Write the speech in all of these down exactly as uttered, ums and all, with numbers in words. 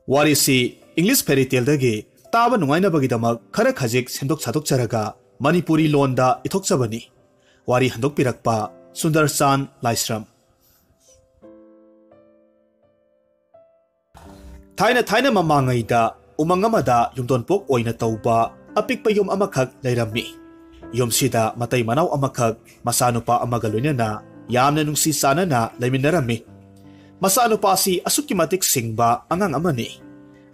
ꯋꯥꯔꯤꯁꯤ English fairy taleꯗꯒꯤ ꯇꯥꯕ ꯅꯨꯡꯉꯥꯏꯅꯕꯒꯤꯗꯃꯛ ꯈꯔ ꯈꯖꯤꯛ ꯁꯦꯝꯗꯣꯛ ꯁꯥꯗꯣꯛꯆꯔꯒ ꯃꯅꯤꯄꯨꯔꯤ ꯂꯣꯟꯗ ꯏꯊꯣꯛꯆꯕꯅꯤ꯫ ꯋꯥꯔꯤ ꯍꯟꯗꯣꯛꯄꯤꯔꯛꯄ ꯁꯨꯟꯗꯔꯆꯥꯟ ꯂꯥꯏꯁ꯭ꯔꯝ꯫ ꯊꯥꯏꯅ ꯊꯥꯏꯅ ꯃꯃꯥꯡꯉꯩꯗ ꯎꯃꯪ ꯑꯃꯗ ꯌꯨꯝꯊꯣꯡꯄꯣꯛ ꯑꯣꯏꯅ ꯇꯧꯕ ꯑꯄꯤꯛꯄ ꯌꯨꯝ ꯑꯃꯈꯛ ꯂꯩꯔꯝꯃꯤ꯫ ꯌꯨꯝꯁꯤꯗ ꯃꯇꯩ ꯃꯅꯥꯎ ꯑꯃꯈꯛ ꯃꯆꯥꯅꯨꯄꯥ ꯑꯃꯒ ꯂꯣꯏꯅꯅ ꯌꯥꯝꯅ ꯅꯨꯡꯁꯤ ꯆꯥꯟꯅꯅ ꯂꯩꯃꯤꯟꯅꯔꯝꯃꯤ꯫ ꯃꯆꯥꯅꯨꯄꯥꯁꯤ ꯑꯁꯨꯛꯀꯤ ꯃꯇꯤꯛ ꯁꯤꯡꯕ ꯑꯉꯥꯡ ꯑꯃꯅꯤ꯫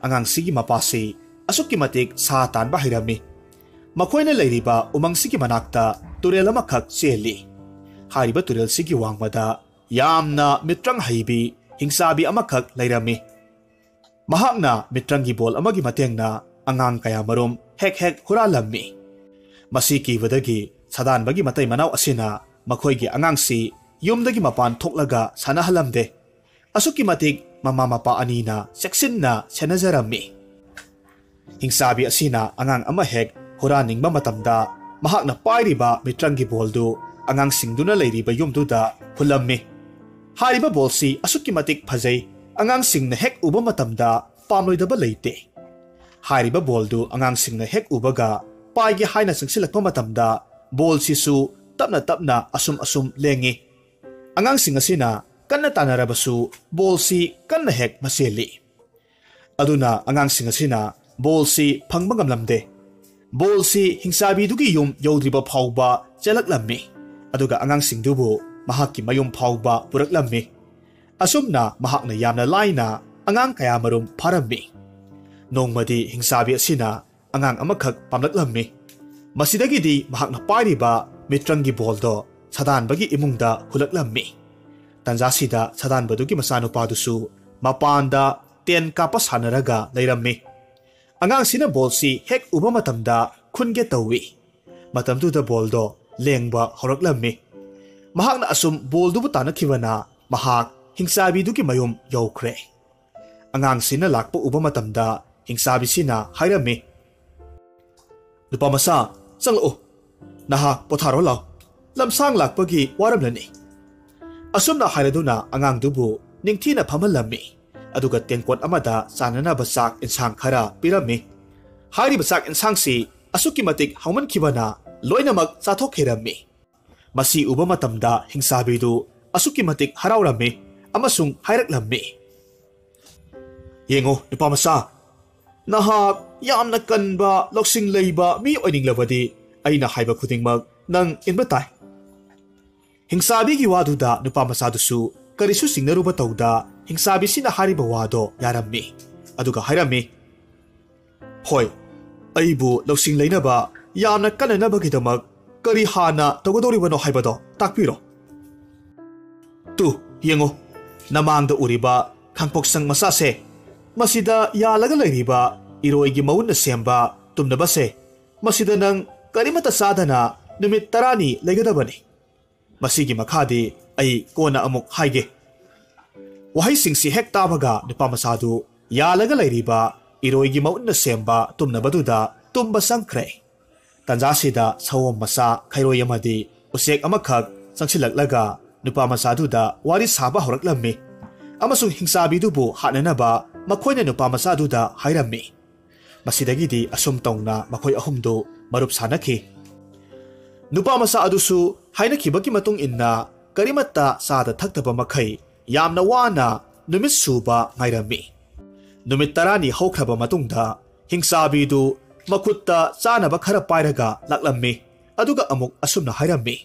ꯑꯉꯥꯡꯁꯤꯒꯤ ꯃꯄꯥꯁꯤ ꯑꯁꯨꯛꯀꯤ ꯃꯇꯤꯛ ꯁꯥ ꯇꯥꯟꯕ ꯍꯩꯔꯝꯃꯤ꯫ ꯃꯈꯣꯏꯅ ꯂꯩꯔꯤꯕ ꯎꯃꯪꯁꯤꯒꯤ ꯃꯅꯥꯛꯇ ꯇꯨꯔꯦꯜ ꯑꯃꯈꯛ ꯆꯦꯜꯂꯤ꯫ ꯍꯥꯏꯔꯤꯕ ꯇꯨꯔꯦꯜꯁꯤꯒꯤ ꯋꯥꯡꯃꯗ ꯌꯥꯝꯅ ꯃꯤꯇ꯭ꯔꯪ ꯍꯩꯕꯤ ꯍꯤꯡꯆꯥꯕꯤ ꯑꯃꯈꯛ ꯂꯩꯔꯝꯃꯤ꯫ ꯃꯍꯥꯛꯅ ꯃꯤꯇ꯭ꯔꯪꯒꯤ ꯕꯣꯜ ꯑꯃꯒꯤ ꯃꯇꯦꯡꯅ ꯑꯉꯥꯡ ꯀꯌꯥ ꯃꯔꯨꯝ ꯍꯦꯛ ꯍꯦꯛ ꯍꯨꯔꯥꯜꯂꯝꯃꯤ꯫ ꯃꯁꯤ ꯀꯤꯕꯗꯒꯤ ꯁꯥꯗꯥꯟꯕꯒꯤ ꯃꯇꯩ ꯃꯅꯥꯎ ꯑꯁꯤꯅ ꯃꯈꯣꯏꯒꯤ ꯑꯉꯥꯡꯁꯤ ꯌꯨꯝꯗꯒꯤ ꯃꯄꯥꯟ ꯊꯣꯛꯂꯒ ꯁꯥꯟꯅꯍꯜꯂꯝꯗꯦ꯫ ꯑꯁꯨꯛꯀꯤ ꯃꯇꯤꯛ ꯃꯃꯥ ꯃꯄꯥ ꯑꯅꯤꯅ ꯆꯦꯛꯁꯤꯟꯅ ꯁꯦꯟꯅꯖꯔꯝꯃꯤ꯫ ꯍꯤꯡꯆꯥꯕꯤ ꯑꯁꯤꯅ ꯑꯉꯥꯡ ꯑꯃ ꯍꯦꯛ ꯍꯨꯔꯥꯟꯅꯤꯡꯕ ꯃꯇꯝꯗ ꯃꯍꯥꯛꯅ ꯄꯥꯏꯔꯤꯕ ꯃꯤꯇ꯭ꯔꯪꯒꯤ ꯕꯣꯜꯗꯨ ꯑꯉꯥꯡꯁꯤꯡꯗꯨꯅ ꯂꯩꯔꯤꯕ ꯌꯨꯝꯗꯨꯗ ꯍꯨꯜꯂꯝꯃꯤ꯫ ꯍꯥꯏꯔꯤꯕ ꯕꯣꯜꯁꯤ ꯑꯁꯨꯛꯀꯤ ꯃꯇꯤꯛ ꯐꯖꯩ, ꯑꯉꯥꯡꯁꯤꯡꯅ ꯍꯦꯛ ꯎꯕ ꯃꯇꯝꯗ ꯄꯥꯝꯂꯣꯏꯗꯕ ꯂꯩꯇꯦ꯫ ꯍꯥꯏꯔꯤꯕ ꯕꯣꯜꯗꯨ ꯑꯉꯥꯡꯁꯤꯡꯅ ꯍꯦꯛ ꯎꯕꯒ ꯄꯥꯏꯒꯦ ꯍꯥꯏꯅ ꯆꯪꯁꯤꯜꯂꯛꯄ ꯃꯇꯝꯗ ꯕꯣꯜꯁꯤꯁꯨ ꯇꯞꯅ ꯇꯞꯅ ꯑꯁꯨꯝ ꯑꯁꯨꯝ ꯂꯦꯡꯉꯤ꯫ ꯑꯉꯥꯡꯁꯤꯡ ꯑꯁꯤꯅ ꯀꯟꯅ ꯇꯥꯟꯅꯔꯕꯁꯨ ꯕꯣꯜꯁꯤ ꯀꯟꯅ ꯍꯦꯛ ꯃꯆꯦꯜꯂꯤ꯫ ꯑꯗꯨꯅ ꯑꯉꯥꯡꯁꯤꯡ ꯑꯁꯤꯅ ꯕꯣꯜꯁꯤ ꯐꯪꯕ ꯉꯝꯂꯝꯗꯦ꯫ ꯕꯣꯜꯁꯤ ꯍꯤꯡꯆꯥꯕꯤꯗꯨꯒꯤ ꯌꯨꯝ ꯌꯧꯗ꯭ꯔꯤꯕ ꯐꯥꯎꯕ ꯆꯦꯜꯂꯛꯂꯝꯃꯤ, ꯑꯗꯨꯒ ꯑꯉꯥꯡꯁꯤꯡꯗꯨꯕꯨ ꯃꯍꯥꯛꯀꯤ ꯃꯌꯨꯝ ꯐꯥꯎꯕ ꯄꯨꯔꯛꯂꯝꯃꯤ꯫ ꯑꯁꯨꯝꯅ ꯃꯍꯥꯛꯅ ꯌꯥꯝꯅ ꯂꯥꯏꯅ ꯑꯉꯥꯡ ꯀꯌꯥ ꯃꯔꯨꯝ ꯐꯥꯔꯝꯃꯤ꯫ ꯅꯣꯡꯃꯗꯤ ꯍꯤꯡꯆꯥꯕꯤ ꯑꯁꯤꯅ ꯑꯉꯥꯡ ꯑꯃꯈꯛ ꯄꯥꯝꯂꯛꯂꯝꯃꯤ꯫ ꯃꯁꯤꯗꯒꯤꯗꯤ ꯃꯍꯥꯛꯅ ꯄꯥꯏꯔꯤꯕ ꯃꯤꯇ꯭ꯔꯪꯒꯤ ꯕꯣꯜꯗꯣ ꯁꯥꯗꯥꯟꯕꯒꯤ ꯏꯃꯨꯡꯗ ꯍꯨꯜꯂꯛꯂꯝꯃꯤ꯫ ꯇꯟꯖꯥꯁꯤꯗ ꯁꯥꯗꯥꯟꯕꯗꯨꯒꯤ ꯃꯆꯥꯅꯨꯄꯥꯗꯨꯁꯨ ꯃꯄꯥꯟꯗ ꯇꯦꯟ ꯀꯥꯞꯄ ꯁꯥꯟꯅꯔꯒ ꯂꯩꯔꯝꯃꯤ꯫ ꯑꯉꯥꯡꯁꯤꯅ ꯕꯣꯜꯁꯤ ꯍꯦꯛ ꯎꯕ ꯃꯇꯝꯗ ꯈꯨꯟꯒꯦ ꯇꯧꯏ꯫ ꯃꯇꯝꯗꯨꯗ ꯕꯣꯜꯗꯣ ꯂꯦꯡꯕ ꯍꯧꯔꯛꯂꯝꯃꯤ꯫ ꯃꯍꯥꯛꯅ ꯑꯁꯨꯝ ꯕꯣꯜꯗꯨꯕꯨ ꯇꯥꯟꯅꯈꯤꯕꯅ ꯃꯍꯥꯛ ꯍꯤꯡꯆꯥꯕꯤꯗꯨꯒꯤ ꯃꯌꯨꯝ ꯌꯧꯈ꯭ꯔꯦ꯫ ꯑꯉꯥꯡꯁꯤꯅ ꯂꯥꯛꯄ ꯎꯕ ꯃꯇꯝꯗ ꯍꯤꯡꯆꯥꯕꯤꯁꯤꯅ ꯍꯥꯏꯔꯝꯃꯤ, "ꯅꯨꯄꯥ ꯃꯆꯥ, ꯆꯪꯂꯛꯎ꯫ ꯅꯍꯥꯛ ꯄꯣꯊꯥꯔꯣ ꯂꯥꯎ꯫ ꯂꯝꯁꯥꯡ ꯂꯥꯛꯄꯒꯤ ꯋꯥꯔꯝꯂꯅꯤ꯫" ꯑꯁꯨꯝꯅ ꯍꯥꯏꯔꯗꯨꯅ ꯑꯉꯥꯡꯗꯨꯕꯨ ꯅꯤꯡꯊꯤꯅ ꯐꯝꯍꯜꯂꯝꯃꯤ꯫ ꯑꯗꯨꯒ ꯇꯦꯡꯀꯣꯠ ꯑꯃꯗ ꯆꯥꯅꯅꯕ ꯆꯥꯛ ꯏꯟꯁꯥꯡ ꯈꯔ ꯄꯤꯔꯝꯃꯤ꯫ ꯍꯥꯏꯔꯤꯕ ꯆꯥꯛ ꯏꯟꯁꯥꯡꯁꯤ ꯑꯁꯨꯛꯀꯤ ꯃꯇꯤꯛ ꯍꯥꯎꯃꯟꯈꯤꯕꯅ ꯂꯣꯏꯅꯃꯛ ꯆꯥꯊꯣꯛꯈꯤꯔꯝꯃꯤ꯫ ꯃꯁꯤ ꯎꯕ ꯃꯇꯝꯗ ꯍꯤꯡꯆꯥꯕꯤꯗꯨ ꯑꯁꯨꯛꯀꯤ ꯃꯇꯤꯛ ꯍꯔꯥꯎꯔꯝꯃꯤ ꯑꯃꯁꯨꯡ ꯍꯥꯏꯔꯛꯂꯝꯃꯤ, "ꯌꯦꯡꯉꯨ, ꯅꯨꯄꯥ ꯃꯆꯥ, ꯅꯍꯥꯛ ꯌꯥꯝꯅ ꯀꯟꯕ, ꯂꯧꯁꯤꯡ ꯂꯩꯕ ꯃꯤ ꯑꯣꯏꯅꯤꯡꯂꯕꯗꯤ ꯑꯩꯅ ꯍꯥꯏꯕ ꯈꯨꯗꯤꯡꯃꯛ ꯅꯪ ꯏꯟꯕ ꯇꯥꯏ꯫" ꯍꯤꯡꯆꯥꯕꯤꯒꯤ ꯋꯥꯗꯨꯗ ꯅꯨꯄꯥ ꯃꯆꯥꯗꯨꯁꯨ ꯀꯔꯤꯁꯨ ꯆꯤꯡꯅꯔꯨꯕ ꯇꯧꯗ ꯍꯤꯡꯆꯥꯕꯤꯁꯤꯅ ꯍꯥꯏꯔꯤꯕ ꯋꯥꯗꯣ ꯌꯥꯔꯝꯃꯤ꯫ ꯑꯗꯨꯒ ꯍꯥꯏꯔꯝꯃꯤ, "ꯍꯣꯏ, ꯑꯩꯕꯨ ꯂꯧꯁꯤꯡ ꯂꯩꯅꯕ, ꯌꯥꯝꯅ ꯀꯟꯅꯅꯕꯒꯤꯗꯃꯛ ꯀꯔꯤ ꯍꯥꯟꯅ ꯇꯧꯒꯗꯧꯔꯤꯕꯅꯣ ꯍꯥꯏꯕꯗꯣ ꯇꯥꯛꯄꯤꯔꯣ꯫ ꯇꯨ, ꯌꯦꯡꯉꯨ, ꯅꯃꯥꯡꯗ ꯎꯔꯤꯕ ꯈꯥꯡꯄꯣꯛꯁꯪ ꯃꯆꯥꯁꯦ, ꯃꯁꯤꯗ ꯌꯥꯜꯂꯒ ꯂꯩꯔꯤꯕ ꯏꯔꯣꯏꯒꯤ ꯃꯎꯟꯅ ꯁꯦꯝꯕ ꯇꯨꯝꯅꯕꯁꯦ, ꯃꯁꯤꯗ ꯅꯪ ꯀꯔꯤꯃꯠꯇ ꯆꯥꯗꯅ ꯅꯨꯃꯤꯠ ꯇꯔꯥꯅꯤ ꯂꯩꯒꯗꯕꯅꯤ꯫ ꯃꯁꯤꯒꯤ ꯃꯈꯥꯗꯤ ꯑꯩ ꯀꯣꯟꯅ ꯑꯃꯨꯛ ꯍꯥꯏꯒꯦ꯫" ꯋꯥꯍꯩꯁꯤꯡꯁꯤ ꯍꯦꯛ ꯇꯥꯕꯒ ꯅꯨꯄꯥ ꯃꯆꯥꯗꯨ ꯌꯥꯜꯂꯒ ꯂꯩꯔꯤꯕ ꯏꯔꯣꯏꯒꯤ ꯃꯎꯟꯅ ꯁꯦꯝꯕ ꯇꯨꯝꯅꯕꯗꯨꯗ ꯇꯨꯝꯕ ꯆꯪꯈ꯭ꯔꯦ꯫ ꯇꯟꯖꯥꯁꯤꯗ ꯁꯑꯣꯝ ꯃꯆꯥ ꯈꯩꯔꯣꯏ ꯑꯃꯗꯤ ꯎꯆꯦꯛ ꯑꯃꯈꯛ ꯆꯪꯁꯤꯜꯂꯛꯂꯒ ꯅꯨꯄꯥ ꯃꯆꯥꯗꯨꯗ ꯋꯥꯔꯤ ꯁꯥꯕ ꯍꯧꯔꯛꯂꯝꯃꯤ ꯑꯃꯁꯨꯡ ꯍꯤꯡꯆꯥꯕꯤꯗꯨꯕꯨ ꯍꯥꯠꯅꯅꯕ ꯃꯈꯣꯏꯅ ꯅꯨꯄꯥ ꯃꯆꯥꯗꯨꯗ ꯍꯥꯏꯔꯝꯃꯤ꯫ ꯃꯁꯤꯗꯒꯤꯗꯤ ꯑꯁꯨꯝ ꯇꯧꯅ ꯃꯈꯣꯏ ꯑꯍꯨꯝꯗꯨ ꯃꯔꯨꯞ ꯁꯥꯅꯈꯤ꯫ ꯅꯨꯄꯥ ꯃꯆꯥ ꯑꯗꯨꯁꯨ ꯍꯥꯏꯅꯈꯤꯕꯒꯤ ꯃꯇꯨꯡ ꯏꯟꯅ ꯀꯔꯤꯃꯠꯇ ꯆꯥꯗ ꯊꯛꯇꯕ ꯃꯈꯩ ꯌꯥꯝꯅ ꯋꯥꯅ ꯅꯨꯃꯤꯠ ꯁꯨꯕ ꯉꯥꯏꯔꯝꯃꯤ꯫ ꯅꯨꯃꯤꯠ ꯇꯔꯥꯅꯤ ꯍꯧꯈ꯭ꯔꯕ ꯃꯇꯨꯡꯗ ꯍꯤꯡꯆꯥꯕꯤꯗꯨ ꯃꯈꯨꯠꯇ ꯆꯥꯅꯕ ꯈꯔ ꯄꯥꯏꯔꯒ ꯂꯥꯛꯂꯝꯃꯤ꯫ ꯑꯗꯨꯒ ꯑꯃꯨꯛ ꯑꯁꯨꯝꯅ ꯍꯥꯏꯔꯝꯃꯤ,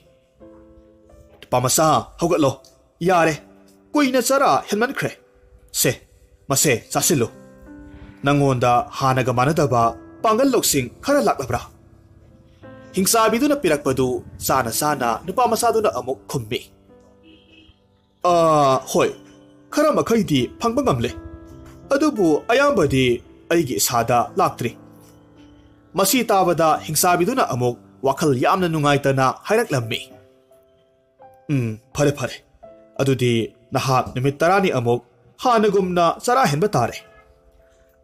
"ꯅꯨꯄꯥ ꯃꯆꯥ, ꯍꯧꯒꯠꯂꯣ꯫ ꯌꯥꯔꯦ, ꯀꯨꯏꯅ ꯆꯔꯥ ꯍꯦꯟꯃꯟꯈ꯭ꯔꯦ꯫ ꯁꯦ, ꯃꯁꯦ ꯆꯥꯁꯤꯜꯂꯨ꯫ ꯅꯪꯉꯣꯟꯗ ꯍꯥꯟꯅꯒ ꯃꯥꯟꯅꯗꯕ ꯄꯥꯡꯒꯜ ꯂꯧꯁꯤꯡ ꯈꯔ ꯂꯥꯛꯂꯕ꯭ꯔꯥ?" ꯍꯤꯡꯆꯥꯕꯤꯗꯨꯅ ꯄꯤꯔꯛꯄꯗꯨ ꯆꯥꯅ ꯆꯥꯅ ꯅꯨꯄꯥ ꯃꯆꯥꯗꯨꯅ ꯑꯃꯨꯛ ꯈꯨꯝꯃꯤ, "ꯑꯥ, ꯍꯣꯏ, ꯈꯔ ꯃꯈꯩꯗꯤ ꯐꯪꯕ ꯉꯝꯂꯦ, ꯑꯗꯨꯕꯨ ꯑꯌꯥꯝꯕꯗꯤ ꯑꯩꯒꯤ ꯏꯁꯥꯗ ꯂꯥꯛꯇ꯭ꯔꯤ꯫" ꯃꯁꯤ ꯇꯥꯕꯗ ꯍꯤꯡꯆꯥꯕꯤꯗꯨꯅ ꯑꯃꯨꯛ ꯋꯥꯈꯜ ꯌꯥꯝꯅ ꯅꯨꯡꯉꯥꯏꯇꯅ ꯍꯥꯏꯔꯛꯂꯝꯃꯤ, "ꯎꯝ, ꯐꯔꯦ, ꯐꯔꯦ꯫ ꯑꯗꯨꯗꯤ ꯅꯍꯥꯛ ꯅꯨꯃꯤꯠ ꯇꯔꯥꯅꯤ ꯑꯃꯨꯛ ꯍꯥꯟꯅꯒꯨꯝꯅ ꯆꯔꯥ ꯍꯦꯟꯕ ꯇꯥꯔꯦ꯫"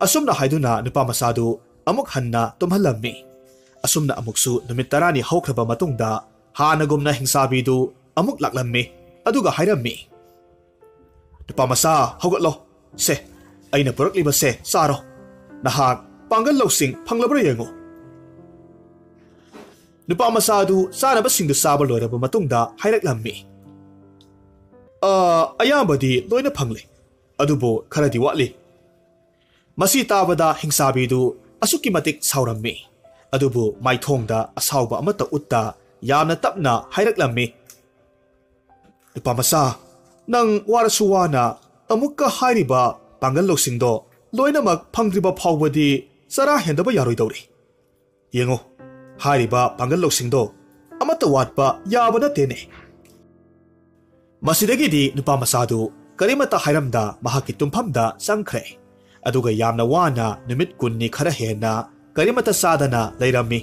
ꯑꯁꯨꯝꯅ ꯍꯥꯏꯗꯨꯅ ꯅꯨꯄꯥ ꯃꯆꯥꯗꯨ ꯑꯃꯨꯛ ꯍꯟꯅ ꯇꯨꯝꯍꯜꯂꯝꯃꯤ꯫ ꯑꯁꯨꯝꯅ ꯑꯃꯨꯛꯁꯨ ꯅꯨꯃꯤꯠ ꯇꯔꯥꯅꯤ ꯍꯧꯈ꯭ꯔꯕ ꯃꯇꯨꯡꯗ ꯍꯥꯟꯅꯒꯨꯝꯅ ꯍꯤꯡꯆꯥꯕꯤꯗꯨ ꯑꯃꯨꯛ ꯂꯥꯛꯂꯝꯃꯤ꯫ ꯑꯗꯨꯒ ꯍꯥꯏꯔꯝꯃꯤ, "ꯅꯨꯄꯥ ꯃꯆꯥ, ꯍꯧꯒꯠꯂꯣ꯫ "ꯁꯦ, ꯑꯩꯅ ꯄꯨꯔꯛꯂꯤꯕꯁꯦ ꯆꯥꯔꯣ꯫ ꯅꯍꯥꯛ ꯄꯥꯡꯒꯜ ꯂꯧꯁꯤꯡ ꯐꯪꯂꯕ꯭ꯔꯥ ꯌꯦꯡꯉꯨ꯫" ꯅꯨꯄꯥ ꯃꯆꯥ ꯑꯗꯨ ꯆꯥꯅꯕꯁꯤꯡꯗꯨ ꯆꯥꯕ ꯂꯣꯏꯔꯕ ꯃꯇꯨꯡꯗ ꯍꯥꯏꯔꯛꯂꯝꯃꯤ, "ꯑ, ꯑꯌꯥꯝꯕꯗꯤ ꯂꯣꯏꯅ ꯐꯪꯂꯦ, ꯑꯗꯨꯕꯨ ꯈꯔꯗꯤ ꯋꯥꯠꯂꯤ꯫" ꯃꯁꯤ ꯇꯥꯕꯗ ꯍꯤꯡꯆꯥꯕꯤꯗꯨ ꯑꯁꯨꯛꯀꯤ ꯃꯇꯤꯛ ꯁꯥꯎꯔꯝꯃꯤ꯫ ꯑꯗꯨꯕꯨ ꯃꯥꯏꯊꯣꯡꯗ ꯑꯁꯥꯎꯕ ꯑꯃꯠꯇ ꯎꯠꯇ ꯌꯥꯝꯅ ꯇꯞꯅ ꯍꯥꯏꯔꯛꯂꯝꯃꯤ, "ꯅꯨꯄꯥ ꯃꯆꯥ, ꯅꯪ ꯋꯥꯔꯁꯨ ꯋꯥꯅ ꯑꯃꯨꯛꯀ ꯍꯥꯏꯔꯤꯕ ꯄꯥꯡꯒꯜ ꯂꯧꯁꯤꯡꯗꯣ ꯂꯣꯏꯅꯃꯛ ꯐꯪꯗ꯭ꯔꯤꯕ ꯐꯥꯎꯕꯗꯤ ꯆꯔꯥ ꯍꯦꯟꯗꯕ ꯌꯥꯔꯣꯏꯗꯧꯔꯤ꯫ ꯌꯦꯡꯉꯨ, ꯍꯥꯏꯔꯤꯕ ꯄꯥꯡꯒꯜ ꯂꯧꯁꯤꯡꯗꯣ ꯑꯃꯠꯇ ꯋꯥꯠꯄ ꯌꯥꯕ ꯅꯠꯇꯦꯅꯦ꯫" ꯃꯁꯤꯗꯒꯤꯗꯤ ꯅꯨꯄꯥ ꯃꯆꯥꯗꯨ ꯀꯔꯤꯃꯠꯇ ꯍꯥꯏꯔꯝꯗ ꯃꯍꯥꯛꯀꯤ ꯇꯨꯝꯐꯝꯗ ꯆꯪꯈ꯭ꯔꯦ꯫ ꯑꯗꯨꯒ ꯌꯥꯝꯅ ꯋꯥꯅ ꯅꯨꯃꯤꯠ ꯀꯨꯟꯅꯤ ꯈꯔ ꯍꯦꯟꯅ ꯀꯔꯤꯃꯠꯇ ꯆꯥꯗꯅ ꯂꯩꯔꯝꯃꯤ꯫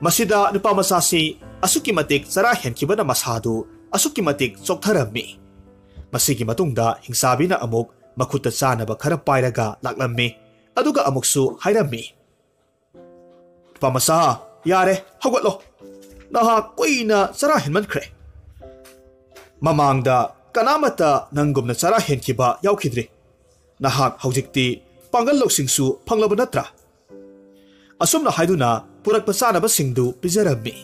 ꯃꯁꯤꯗ ꯅꯨꯄꯥ ꯃꯆꯥꯁꯤ ꯑꯁꯨꯛꯀꯤ ꯃꯇꯤꯛ ꯆꯔꯥ ꯍꯦꯟꯈꯤꯕꯅ ꯃꯁꯥꯗꯨ ꯑꯁꯨꯛꯀꯤ ꯃꯇꯤꯛ ꯆꯣꯛꯊꯔꯝꯃꯤ꯫ ꯃꯁꯤꯒꯤ ꯃꯇꯨꯡꯗ ꯍꯤꯡꯆꯥꯕꯤꯅ ꯑꯃꯨꯛ ꯃꯈꯨꯠꯇ ꯆꯥꯅꯕ ꯈꯔ ꯄꯥꯏꯔꯒ ꯂꯥꯛꯂꯝꯃꯤ꯫ ꯑꯗꯨꯒ ꯑꯃꯨꯛꯁꯨ ꯍꯥꯏꯔꯝꯃꯤ, "ꯅꯨꯄꯥ ꯃꯆꯥ, ꯌꯥꯔꯦ, ꯍꯧꯒꯠꯂꯣ꯫ ꯅꯍꯥꯛ ꯀꯨꯏꯅ ꯆꯔꯥ ꯍꯦꯟꯃꯟꯈ꯭ꯔꯦ꯫ ꯃꯃꯥꯡꯗ ꯀꯅꯥꯃꯠꯇ ꯅꯪꯒꯨꯝꯅ ꯆꯔꯥ ꯍꯦꯟꯈꯤꯕ ꯌꯥꯎꯈꯤꯗ꯭ꯔꯤ꯫ ꯅꯍꯥꯛ ꯍꯧꯖꯤꯛꯇꯤ ꯄꯥꯡꯒꯜ ꯂꯧꯁꯤꯡꯁꯨ ꯐꯪꯂꯕ ꯅꯠꯇ꯭ꯔꯥ?" ꯑꯁꯨꯝꯅ ꯍꯥꯏꯗꯨꯅ ꯄꯨꯔꯛꯄ ꯆꯥꯅꯕꯁꯤꯡꯗꯨ ꯄꯤꯖꯔꯝꯃꯤ꯫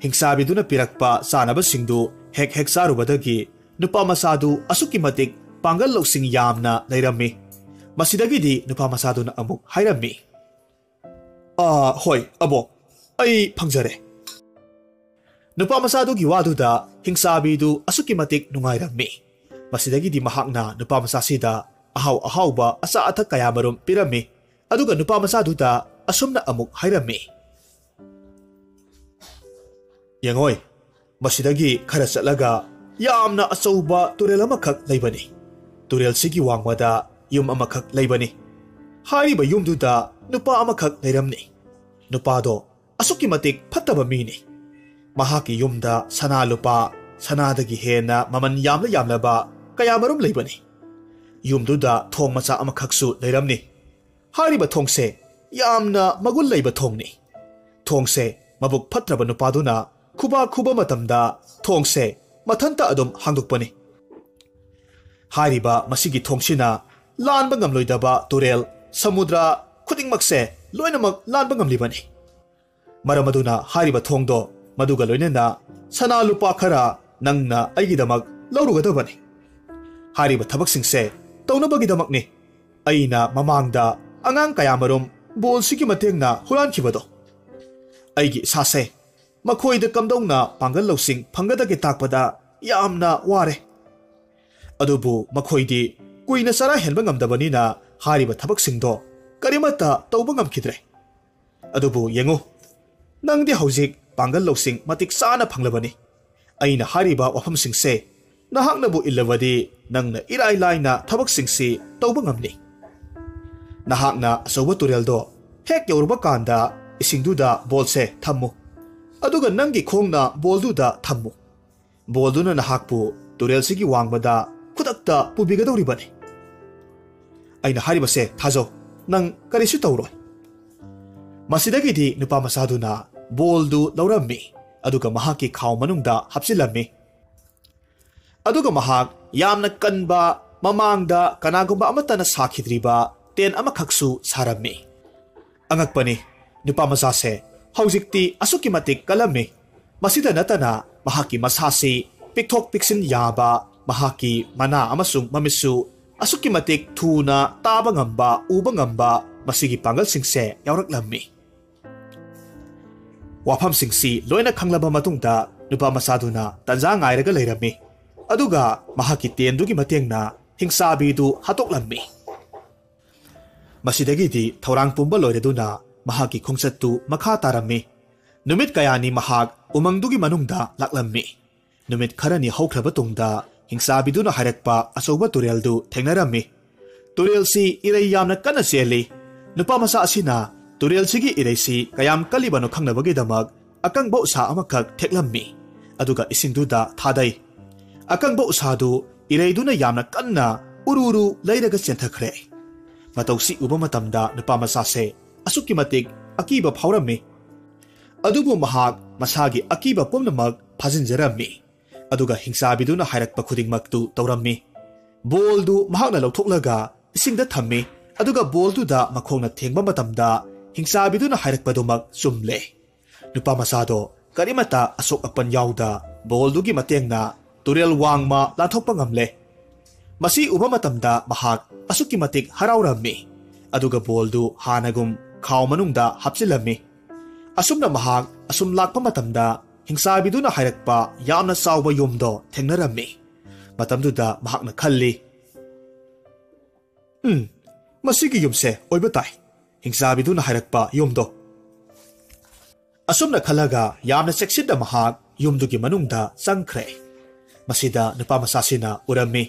ꯍꯤꯡꯆꯥꯕꯤꯗꯨꯅ ꯄꯤꯔꯛꯄ ꯆꯥꯅꯕꯁꯤꯡꯗꯨ ꯍꯦꯛ ꯍꯦꯛ ꯆꯥꯔꯨꯕꯗꯒꯤ ꯅꯨꯄꯥ ꯃꯆꯥꯗꯨ ꯑꯁꯨꯛꯀꯤ ꯃꯇꯤꯛ ꯄꯥꯡꯒꯜ ꯂꯧꯁꯤꯡ ꯌꯥꯝꯅ ꯂꯩꯔꯝꯃꯤ꯫ ꯃꯁꯤꯗꯒꯤꯗꯤ ꯅꯨꯄꯥ ꯃꯆꯥꯗꯨꯅ ꯑꯃꯨꯛ ꯍꯥꯏꯔꯝꯃꯤ, "ꯑꯥ, ꯍꯣꯏ, ꯑꯕꯣꯛ, ꯑꯩ ꯐꯪꯖꯔꯦ꯫" ꯅꯨꯄꯥ ꯃꯆꯥꯗꯨꯒꯤ ꯋꯥꯗꯨꯗ ꯍꯤꯡꯆꯥꯕꯤꯗꯨ ꯑꯁꯨꯛꯀꯤ ꯃꯇꯤꯛ ꯅꯨꯡꯉꯥꯏꯔꯝꯃꯤ꯫ ꯃꯁꯤꯗꯒꯤꯗꯤ ꯃꯍꯥꯛꯅ ꯅꯨꯄꯥ ꯃꯆꯥꯁꯤꯗ ꯑꯍꯥꯎ ꯑꯍꯥꯎꯕ ꯑꯆꯥ ꯑꯊꯛ ꯀꯌꯥ ꯃꯔꯨꯝ ꯄꯤꯔꯝꯃꯤ꯫ ꯑꯗꯨꯒ ꯅꯨꯄꯥ ꯃꯆꯥꯗꯨꯗ ꯑꯁꯨꯝꯅ ꯑꯃꯨꯛ ꯍꯥꯏꯔꯝꯃꯤ, "ꯌꯦꯡꯉꯣꯏ, ꯃꯁꯤꯗꯒꯤ ꯈꯔ ꯆꯠꯂꯒ ꯌꯥꯝꯅ ꯑꯆꯧꯕ ꯇꯨꯔꯦꯜ ꯑꯃꯈꯛ ꯂꯩꯕꯅꯤ꯫ ꯇꯨꯔꯦꯜꯁꯤꯒꯤ ꯋꯥꯡꯃꯗ ꯌꯨꯝ ꯑꯃꯈꯛ ꯂꯩꯕꯅꯤ꯫ ꯍꯥꯏꯔꯤꯕ ꯌꯨꯝꯗꯨꯗ ꯅꯨꯄꯥ ꯑꯃꯈꯛ ꯂꯩꯔꯝꯅꯤ꯫ ꯅꯨꯄꯥꯗꯣ ꯑꯁꯨꯛꯀꯤ ꯃꯇꯤꯛ ꯐꯠꯇꯕ ꯃꯤꯅꯤ꯫ ꯃꯍꯥꯛꯀꯤ ꯌꯨꯝꯗ ꯁꯅꯥ ꯂꯨꯄꯥ, ꯁꯅꯥꯗꯒꯤ ꯍꯦꯟꯅ ꯃꯃꯜ ꯌꯥꯝꯂ ꯌꯥꯝꯂꯕ ꯀꯌꯥꯃꯔꯨꯝ ꯂꯩꯕꯅꯤ꯫ ꯌꯨꯝꯗꯨꯗ ꯊꯣꯡ ꯃꯆꯥ ꯑꯃꯈꯛꯁꯨ ꯂꯩꯔꯝꯅꯤ꯫ ꯍꯥꯏꯔꯤꯕ ꯊꯣꯡꯁꯦ ꯌꯥꯝꯅ ꯃꯒꯨꯟ ꯂꯩꯕ ꯊꯣꯡꯅꯤ꯫ ꯊꯣꯡꯁꯦ ꯃꯕꯨꯛ ꯐꯠꯇ꯭ꯔꯕ ꯅꯨꯄꯥꯗꯨꯅ ꯈꯨꯕꯥꯛ ꯈꯨꯕ ꯃꯇꯝꯗ ꯊꯣꯡꯁꯦ ꯃꯊꯟꯇ ꯑꯗꯨꯝ ꯍꯥꯡꯗꯣꯛꯄꯅꯤ꯫ ꯍꯥꯏꯔꯤꯕ ꯃꯁꯤꯒꯤ ꯊꯣꯡꯁꯤꯅ ꯂꯥꯟꯕ ꯉꯝꯂꯣꯏꯗꯕ ꯇꯨꯔꯦꯜ, ꯁꯃꯨꯗ꯭ꯔ ꯈꯨꯗꯤꯡꯃꯛꯁꯦ ꯂꯣꯏꯅꯃꯛ ꯂꯥꯟꯕ ꯉꯝꯂꯤꯕꯅꯤ꯫ ꯃꯔꯝ ꯑꯗꯨꯅ ꯍꯥꯏꯔꯤꯕ ꯊꯣꯡꯗꯣ, ꯃꯗꯨꯒ ꯂꯣꯏꯅꯅ ꯁꯅꯥ ꯂꯨꯄꯥ ꯈꯔ ꯅꯪꯅ ꯑꯩꯒꯤꯗꯃꯛ ꯂꯧꯔꯨꯒꯗꯕꯅꯤ꯫ ꯍꯥꯏꯔꯤꯕ ꯊꯕꯛꯁꯤꯡꯁꯦ ꯇꯧꯅꯕꯒꯤꯗꯃꯛꯅꯤ ꯑꯩꯅ ꯃꯃꯥꯡꯗ ꯑꯉꯥꯡ ꯀꯌꯥꯃꯔꯨꯝ ꯕꯣꯜꯁꯤꯒꯤ ꯃꯇꯦꯡꯅ ꯍꯨꯔꯥꯟꯈꯤꯕꯗꯣ꯫ ꯑꯩꯒꯤ ꯏꯁꯥꯁꯦ ꯃꯈꯣꯏꯗ ꯀꯝꯗꯧꯅ ꯄꯥꯡꯒꯜ ꯂꯧꯁꯤꯡ ꯐꯪꯒꯗꯒꯦ ꯇꯥꯛꯄꯗ ꯌꯥꯝꯅ ꯋꯥꯔꯦ꯫ ꯑꯗꯨꯕꯨ ꯃꯈꯣꯏꯗꯤ ꯀꯨꯏꯅ ꯆꯔꯥ ꯍꯦꯟꯕ ꯉꯝꯗꯕꯅꯤꯅ ꯍꯥꯏꯔꯤꯕ ꯊꯕꯛꯁꯤꯡꯗꯣ ꯀꯔꯤꯃꯠꯇ ꯇꯧꯕ ꯉꯝꯈꯤꯗ꯭ꯔꯦ꯫ ꯑꯗꯨꯕꯨ ꯌꯦꯡꯉꯨ, ꯅꯪꯗꯤ ꯍꯧꯖꯤꯛ ꯄꯥꯡꯒꯜ ꯂꯧꯁꯤꯡ ꯃꯇꯤꯛ ꯆꯥꯅ ꯐꯪꯂꯕꯅꯤ꯫ ꯑꯩꯅ ꯍꯥꯏꯔꯤꯕ ꯋꯥꯐꯝꯁꯤꯡꯁꯦ ꯅꯍꯥꯛꯅꯕꯨ ꯏꯜꯂꯕꯗꯤ ꯅꯪꯅ ꯏꯔꯥꯏ ꯂꯥꯏꯅ ꯊꯕꯛꯁꯤꯡꯁꯤ ꯇꯧꯕ ꯉꯝꯂꯤ꯫ ꯅꯍꯥꯛꯅ ꯑꯆꯧꯕ ꯇꯨꯔꯦꯜꯗꯣ ꯍꯦꯛ ꯌꯧꯔꯨꯕ ꯀꯥꯟꯗ ꯏꯁꯤꯡꯗꯨꯗ ꯕꯣꯜꯁꯦ ꯊꯝꯃꯨ꯫ ꯑꯗꯨꯒ ꯅꯪꯒꯤ ꯈꯣꯡꯅ ꯕꯣꯜꯗꯨꯗ ꯊꯝꯃꯨ꯫ ꯕꯣꯜꯗꯨꯅ ꯅꯍꯥꯛꯄꯨ ꯇꯨꯔꯦꯜꯁꯤꯒꯤ ꯋꯥꯡꯃꯗ ꯈꯨꯗꯛꯇ ꯄꯨꯕꯤꯒꯗꯧꯔꯤꯕꯅꯤ꯫ ꯑꯩꯅ ꯍꯥꯏꯔꯤꯕꯁꯦ ꯊꯥꯖꯧ, ꯅꯪ ꯀꯔꯤꯁꯨ ꯇꯧꯔꯣꯏ꯫ ꯃꯁꯤꯗꯒꯤꯗꯤ ꯅꯨꯄꯥ ꯃꯆꯥꯗꯨꯅ ꯕꯣꯜꯗꯨ ꯂꯧꯔꯝꯃꯤ, ꯑꯗꯨꯒ ꯃꯍꯥꯛꯀꯤ ꯈꯥꯎ ꯃꯅꯨꯡꯗ ꯍꯥꯞꯆꯤꯜꯂꯝꯃꯤ꯫ ꯑꯗꯨꯒ ꯃꯍꯥꯛ ꯌꯥꯝꯅ ꯀꯟꯕ, ꯃꯃꯥꯡꯗ ꯀꯅꯥꯒꯨꯝꯕ ꯑꯃꯠꯇꯅ ꯁꯥꯈꯤꯗ꯭ꯔꯤꯕ ꯇꯦꯟ ꯑꯃꯈꯛꯁꯨ ꯁꯥꯔꯝꯃꯤ꯫ ꯑꯉꯛꯄꯅꯤ, ꯅꯨꯄꯥ ꯃꯆꯥꯁꯦ ꯍꯧꯖꯤꯛꯇꯤ ꯑꯁꯨꯛꯀꯤ ꯃꯇꯤꯛ ꯀꯜꯂꯝꯃꯤ꯫ ꯃꯁꯤꯗ ꯅꯠꯇꯅ ꯃꯍꯥꯛꯀꯤ ꯃꯁꯥꯁꯤ ꯄꯤꯛꯊꯣꯛ ꯄꯤꯛꯁꯤꯟ ꯌꯥꯕ, ꯃꯍꯥꯛꯀꯤ ꯃꯅꯥ ꯑꯃꯁꯨꯡ ꯃꯃꯤꯠꯁꯨ ꯑꯁꯨꯛꯀꯤ ꯃꯇꯤꯛ ꯊꯨꯅ ꯇꯥꯕ ꯉꯝꯕ, ꯎꯕ ꯉꯝꯕ, ꯃꯁꯤꯒꯤ ꯄꯥꯡꯒꯜꯁꯤꯡꯁꯦ ꯌꯥꯎꯔꯛꯂꯝꯃꯤ꯫ ꯋꯥꯐꯝꯁꯤꯡꯁꯤ ꯂꯣꯏꯅ ꯈꯪꯂꯕ ꯃꯇꯨꯡꯗ ꯅꯨꯄꯥ ꯃꯆꯥꯗꯨꯅ ꯇꯟꯖꯥ ꯉꯥꯏꯔꯒ ꯂꯩꯔꯝꯃꯤ, ꯑꯗꯨꯒ ꯃꯍꯥꯛꯀꯤ ꯇꯦꯟꯗꯨꯒꯤ ꯃꯇꯦꯡꯅ ꯍꯤꯡꯆꯥꯕꯤꯗꯨ ꯍꯥꯠꯇꯣꯛꯂꯝꯃꯤ꯫ ꯃꯁꯤꯗꯒꯤꯗꯤ ꯊꯧꯔꯥꯡ ꯄꯨꯝꯕ ꯂꯣꯏꯔꯗꯨꯅ ꯃꯍꯥꯛꯀꯤ ꯈꯣꯡꯆꯠꯇꯨ ꯃꯈꯥ ꯇꯥꯔꯝꯃꯤ꯫ ꯅꯨꯃꯤꯠ ꯀꯌꯥꯅꯤ ꯃꯍꯥꯛ ꯎꯃꯪꯗꯨꯒꯤ ꯃꯅꯨꯡꯗ ꯂꯥꯛꯂꯝꯃꯤ꯫ ꯅꯨꯃꯤꯠ ꯈꯔꯅꯤ ꯍꯧꯈ꯭ꯔꯕ ꯇꯨꯡꯗ ꯍꯤꯡꯆꯥꯕꯤꯗꯨꯅ ꯍꯥꯏꯔꯛꯄ ꯑꯆꯧꯕ ꯇꯨꯔꯦꯜꯗꯨ ꯊꯦꯡꯅꯔꯝꯃꯤ꯫ ꯇꯨꯔꯦꯜꯁꯤ ꯏꯔꯩ ꯌꯥꯝꯅ ꯀꯟꯅ ꯆꯦꯜꯂꯤ꯫ ꯅꯨꯄꯥ ꯃꯆꯥ ꯑꯁꯤꯅ ꯇꯨꯔꯦꯜꯁꯤꯒꯤ ꯏꯔꯩꯁꯤ ꯀꯌꯥꯝ ꯀꯜꯂꯤꯕꯅꯣ ꯈꯪꯅꯕꯒꯤꯗꯃꯛ ꯑꯀꯪꯕ ꯎꯁꯥ ꯑꯃꯈꯛ ꯊꯦꯛꯂꯝꯃꯤ, ꯑꯗꯨꯒ ꯏꯁꯤꯡꯗꯨꯗ ꯊꯥꯗꯩ꯫ ꯑꯀꯪꯕ ꯎꯁꯥꯗꯨ ꯏꯔꯩꯗꯨꯅ ꯌꯥꯝꯅ ꯀꯟꯅ ꯎꯔꯨ ꯎꯔꯨ ꯂꯩꯔꯒ ꯆꯦꯟꯊꯈ꯭ꯔꯦ꯫ ꯃꯇꯧꯁꯤ ꯎꯕ ꯃꯇꯝꯗ ꯅꯨꯄꯥ ꯃꯆꯥꯁꯦ ꯑꯁꯨꯛꯀꯤ ꯃꯇꯤꯛ ꯑꯀꯤꯕ ꯐꯥꯎꯔꯝꯃꯤ꯫ ꯑꯗꯨꯕꯨ ꯃꯍꯥꯛ ꯃꯁꯥꯒꯤ ꯑꯀꯤꯕ ꯄꯨꯝꯅꯃꯛ ꯐꯥꯖꯤꯟꯖꯔꯝꯃꯤ, ꯑꯗꯨꯒ ꯍꯤꯡꯆꯥꯕꯤꯗꯨꯅ ꯍꯥꯏꯔꯛꯄ ꯈꯨꯗꯤꯡꯃꯛꯇꯨ ꯇꯧꯔꯝꯃꯤ꯫ ꯕꯣꯜꯗꯨ ꯃꯍꯥꯛꯅ ꯂꯧꯊꯣꯛꯂꯒ ꯏꯁꯤꯡꯗ ꯊꯝꯃꯤ, ꯑꯗꯨꯒ ꯕꯣꯜꯗꯨꯗ ꯃꯈꯣꯡꯅ ꯊꯦꯡꯕ ꯃꯇꯝꯗ ꯍꯤꯡꯆꯥꯕꯤꯗꯨꯅ ꯍꯥꯏꯔꯛꯄꯗꯨꯃꯛ ꯆꯨꯝꯂꯦ꯫ ꯅꯨꯄꯥ ꯃꯆꯥꯗꯣ ꯀꯔꯤꯃꯠꯇ ꯑꯁꯣꯛ ꯑꯄꯟ ꯌꯥꯎꯗ ꯕꯣꯜꯗꯨꯒꯤ ꯃꯇꯦꯡꯅ ꯇꯨꯔꯦꯜ ꯋꯥꯡꯃ ꯂꯥꯟꯊꯣꯛꯄ ꯉꯝꯂꯦ꯫ ꯃꯁꯤ ꯎꯕ ꯃꯇꯝꯗ ꯃꯍꯥꯛ ꯑꯁꯨꯛꯀꯤ ꯃꯇꯤꯛ ꯍꯔꯥꯎꯔꯝꯃꯤ, ꯑꯗꯨꯒ ꯕꯣꯜꯗꯨ ꯍꯥꯟꯅꯒꯨꯝ ꯈꯥꯎ ꯃꯅꯨꯡꯗ ꯍꯥꯞꯆꯤꯜꯂꯝꯃꯤ꯫ ꯑꯁꯨꯝꯅ ꯃꯍꯥꯛ ꯑꯁꯨꯝ ꯂꯥꯛꯄ ꯃꯇꯝꯗ ꯍꯤꯡꯆꯥꯕꯤꯗꯨꯅ ꯍꯥꯏꯔꯛꯄ ꯌꯥꯝꯅ ꯆꯥꯎꯕ ꯌꯨꯝꯗꯣ ꯊꯦꯡꯅꯔꯝꯃꯤ꯫ ꯃꯇꯝꯗꯨꯗ ꯃꯍꯥꯛꯅ ꯈꯜꯂꯤ, "ꯎꯝ, ꯃꯁꯤꯒꯤ ꯌꯨꯝꯁꯦ ꯑꯣꯏꯕ ꯇꯥꯏ, ꯍꯤꯡꯆꯥꯕꯤꯗꯨꯅ ꯍꯥꯏꯔꯛꯄ ꯌꯨꯝꯗꯣ"꯫ ꯑꯁꯨꯝꯅ ꯈꯜꯂꯒ ꯌꯥꯝꯅ ꯆꯦꯛꯁꯤꯟꯅ ꯃꯍꯥꯛ ꯌꯨꯝꯗꯨꯒꯤ ꯃꯅꯨꯡꯗ ꯆꯪꯈ꯭ꯔꯦ꯫ ꯃꯁꯤꯗ ꯅꯨꯄꯥ ꯃꯆꯥꯁꯤꯅ ꯎꯔꯝꯃꯤ꯫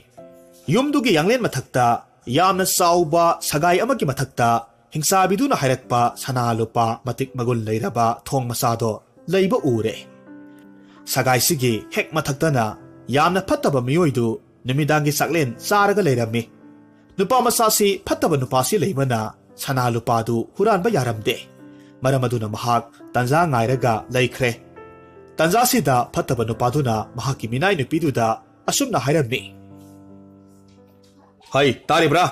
ꯌꯨꯝꯗꯨꯒꯤ ꯌꯥꯡꯂꯦꯟ ꯃꯊꯛꯇ ꯌꯥꯝꯅ ꯆꯥꯎꯕ ꯁꯒꯥꯏ ꯑꯃꯒꯤ ꯃꯊꯛꯇ ꯍꯤꯡꯆꯥꯕꯤꯗꯨꯅ ꯍꯥꯏꯔꯛꯄ ꯁꯅꯥ ꯂꯨꯄꯥ ꯃꯇꯤꯛ ꯃꯒꯨꯟ ꯂꯩꯔꯕ ꯊꯣꯡ ꯃꯆꯥꯗꯣ ꯂꯩꯕ ꯎꯔꯦ꯫ ꯁꯒꯥꯏꯁꯤꯒꯤ ꯍꯦꯛ ꯃꯊꯛꯇꯅ ꯌꯥꯝꯅ ꯐꯠꯇꯕ ꯃꯤꯑꯣꯏꯗꯨ ꯅꯨꯃꯤꯗꯥꯡꯒꯤ ꯆꯥꯛꯂꯦꯟ ꯆꯥꯔꯒ ꯂꯩꯔꯝꯃꯤ꯫ ꯅꯨꯄꯥ ꯃꯆꯥꯁꯤ ꯐꯠꯇꯕ ꯅꯨꯄꯥꯁꯤ ꯂꯩꯕꯅ ꯁꯅꯥ ꯂꯨꯄꯥꯗꯨ ꯍꯨꯔꯥꯟꯕ ꯌꯥꯔꯝꯗꯦ꯫ ꯃꯔꯝ ꯑꯗꯨꯅ ꯃꯍꯥꯛ ꯇꯟꯖꯥ ꯉꯥꯏꯔꯒ ꯂꯩꯈ꯭ꯔꯦ꯫ ꯇꯟꯖꯥꯁꯤꯗ ꯐꯠꯇꯕ ꯅꯨꯄꯥꯗꯨꯅ ꯃꯍꯥꯛꯀꯤ ꯃꯤꯅꯥꯏ ꯅꯨꯄꯤꯗꯨꯗ ꯑꯁꯨꯝꯅ ꯍꯥꯏꯔꯝꯃꯤ, "ꯍꯩ, ꯇꯥꯔꯤꯕ꯭ꯔꯥ?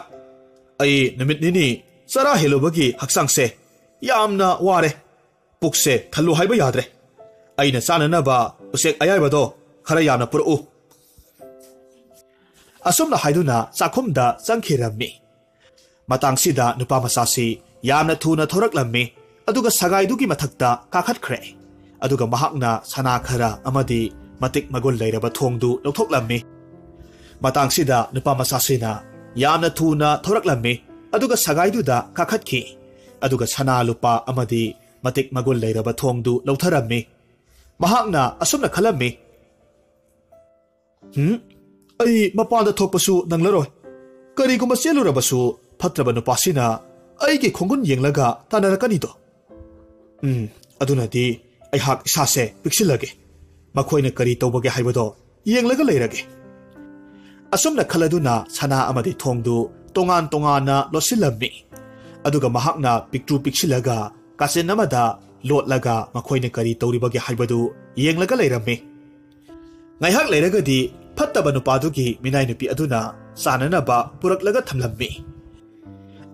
ꯑꯩ ꯅꯨꯃꯤꯠ ꯅꯤꯅꯤ ꯆꯔꯥ ꯍꯦꯜꯂꯨꯕꯒꯤ ꯍꯛꯆꯥꯡꯁꯦ ꯌꯥꯝꯅ ꯋꯥꯔꯦ꯫ ꯄꯨꯛꯁꯦ ꯊꯜꯂꯨ ꯍꯥꯏꯕ ꯌꯥꯗ꯭ꯔꯦ꯫ ꯑꯩꯅ ꯆꯥꯅꯅꯕ ꯎꯆꯦꯛ ꯑꯌꯥꯏꯕꯗꯣ ꯈꯔ ꯌꯥꯝꯅ ꯄꯨꯔꯛꯎ"꯫ ꯑꯁꯨꯝꯅ ꯍꯥꯏꯗꯨꯅ ꯆꯥꯛꯈꯨꯝꯗ ꯆꯪꯈꯤꯔꯝꯃꯤ꯫ ꯃꯇꯥꯡꯁꯤꯗ ꯅꯨꯄꯥ ꯃꯆꯥꯁꯤ ꯌꯥꯝꯅ ꯊꯨꯅ ꯊꯧꯔꯛꯂꯝꯃꯤ, ꯑꯗꯨꯒ ꯁꯒꯥꯏꯗꯨꯒꯤ ꯃꯊꯛꯇ ꯀꯥꯈꯠꯈ꯭ꯔꯦ꯫ ꯑꯗꯨꯒ ꯃꯍꯥꯛꯅ ꯁꯅꯥ ꯈꯔ ꯑꯃꯗꯤ ꯃꯇꯤꯛ ꯃꯒꯨꯟ ꯂꯩꯔꯕ ꯊꯣꯡꯗꯨ ꯂꯧꯊꯣꯛꯂꯝꯃꯤ꯫ ꯃꯇꯥꯡꯁꯤꯗ ꯅꯨꯄꯥ ꯃꯆꯥꯁꯤꯅ ꯌꯥꯝꯅ ꯊꯨꯅ ꯊꯧꯔꯛꯂꯝꯃꯤ, ꯑꯗꯨꯒ ꯁꯒꯥꯏꯗꯨꯗ ꯀꯥꯈꯠꯈꯤ꯫ ꯑꯗꯨꯒ ꯁꯅꯥ ꯂꯨꯄꯥ ꯑꯃꯗꯤ ꯃꯇꯤꯛ ꯃꯒꯨꯟ ꯂꯩꯔꯕ ꯊꯣꯡꯗꯨ ꯂꯧꯊꯔꯝꯃꯤ꯫ ꯃꯍꯥꯛꯅ ꯑꯁꯨꯝꯅ ꯈꯜꯂꯝꯃꯤ, "ꯍꯨꯝ, ꯑꯩ ꯃꯄꯥꯟꯗ ꯊꯣꯛꯄꯁꯨ ꯅꯪꯂꯔꯣꯏ꯫ ꯀꯔꯤꯒꯨꯝꯕ ꯆꯦꯜꯂꯨꯔꯕꯁꯨ ꯐꯠꯇ꯭ꯔꯕ ꯅꯨꯄꯥꯁꯤꯅ ꯑꯩꯒꯤ ꯈꯣꯡꯒꯨꯟ ꯌꯦꯡꯂꯒ ꯇꯥꯟꯅꯔꯛꯀꯅꯤꯗꯣ꯫ ꯎꯝ, ꯑꯗꯨꯅꯗꯤ ꯑꯩꯍꯥꯛ ꯏꯁꯥꯁꯦ ꯄꯤꯛꯁꯤꯜꯂꯒꯦ꯫ ꯃꯈꯣꯏꯅ ꯀꯔꯤ ꯇꯧꯕꯒꯦ ꯍꯥꯏꯕꯗꯣ ꯌꯦꯡꯂꯒ ꯂꯩꯔꯒꯦ"꯫ ꯑꯁꯨꯝꯅ ꯈꯜꯂꯗꯨꯅ ꯁꯅꯥ ꯑꯃꯗꯤ ꯊꯣꯡꯗꯨ ꯇꯣꯉꯥꯟ ꯇꯣꯉꯥꯟꯅ ꯂꯣꯠꯁꯤꯜꯂꯝꯃꯤ꯫ ꯑꯗꯨꯒ ꯃꯍꯥꯛꯅ ꯄꯤꯛꯇ꯭ꯔꯨ ꯄꯤꯛꯁꯤꯜꯂꯒ ꯀꯥꯆꯤꯟ ꯑꯃꯗ ꯂꯣꯠꯂꯒ ꯃꯈꯣꯏꯅ ꯀꯔꯤ ꯇꯧꯔꯤꯕꯒꯦ ꯍꯥꯏꯕꯗꯨ ꯌꯦꯡꯂꯒ ꯂꯩꯔꯝꯃꯤ꯫ ꯉꯥꯏꯍꯥꯛ ꯂꯩꯔꯒꯗꯤ ꯐꯠꯇꯕ ꯅꯨꯄꯥꯗꯨꯒꯤ ꯃꯤꯅꯥꯏ ꯅꯨꯄꯤ ꯑꯗꯨꯅ ꯆꯥꯅꯅꯕ ꯄꯨꯔꯛꯂꯒ ꯊꯝꯂꯝꯃꯤ꯫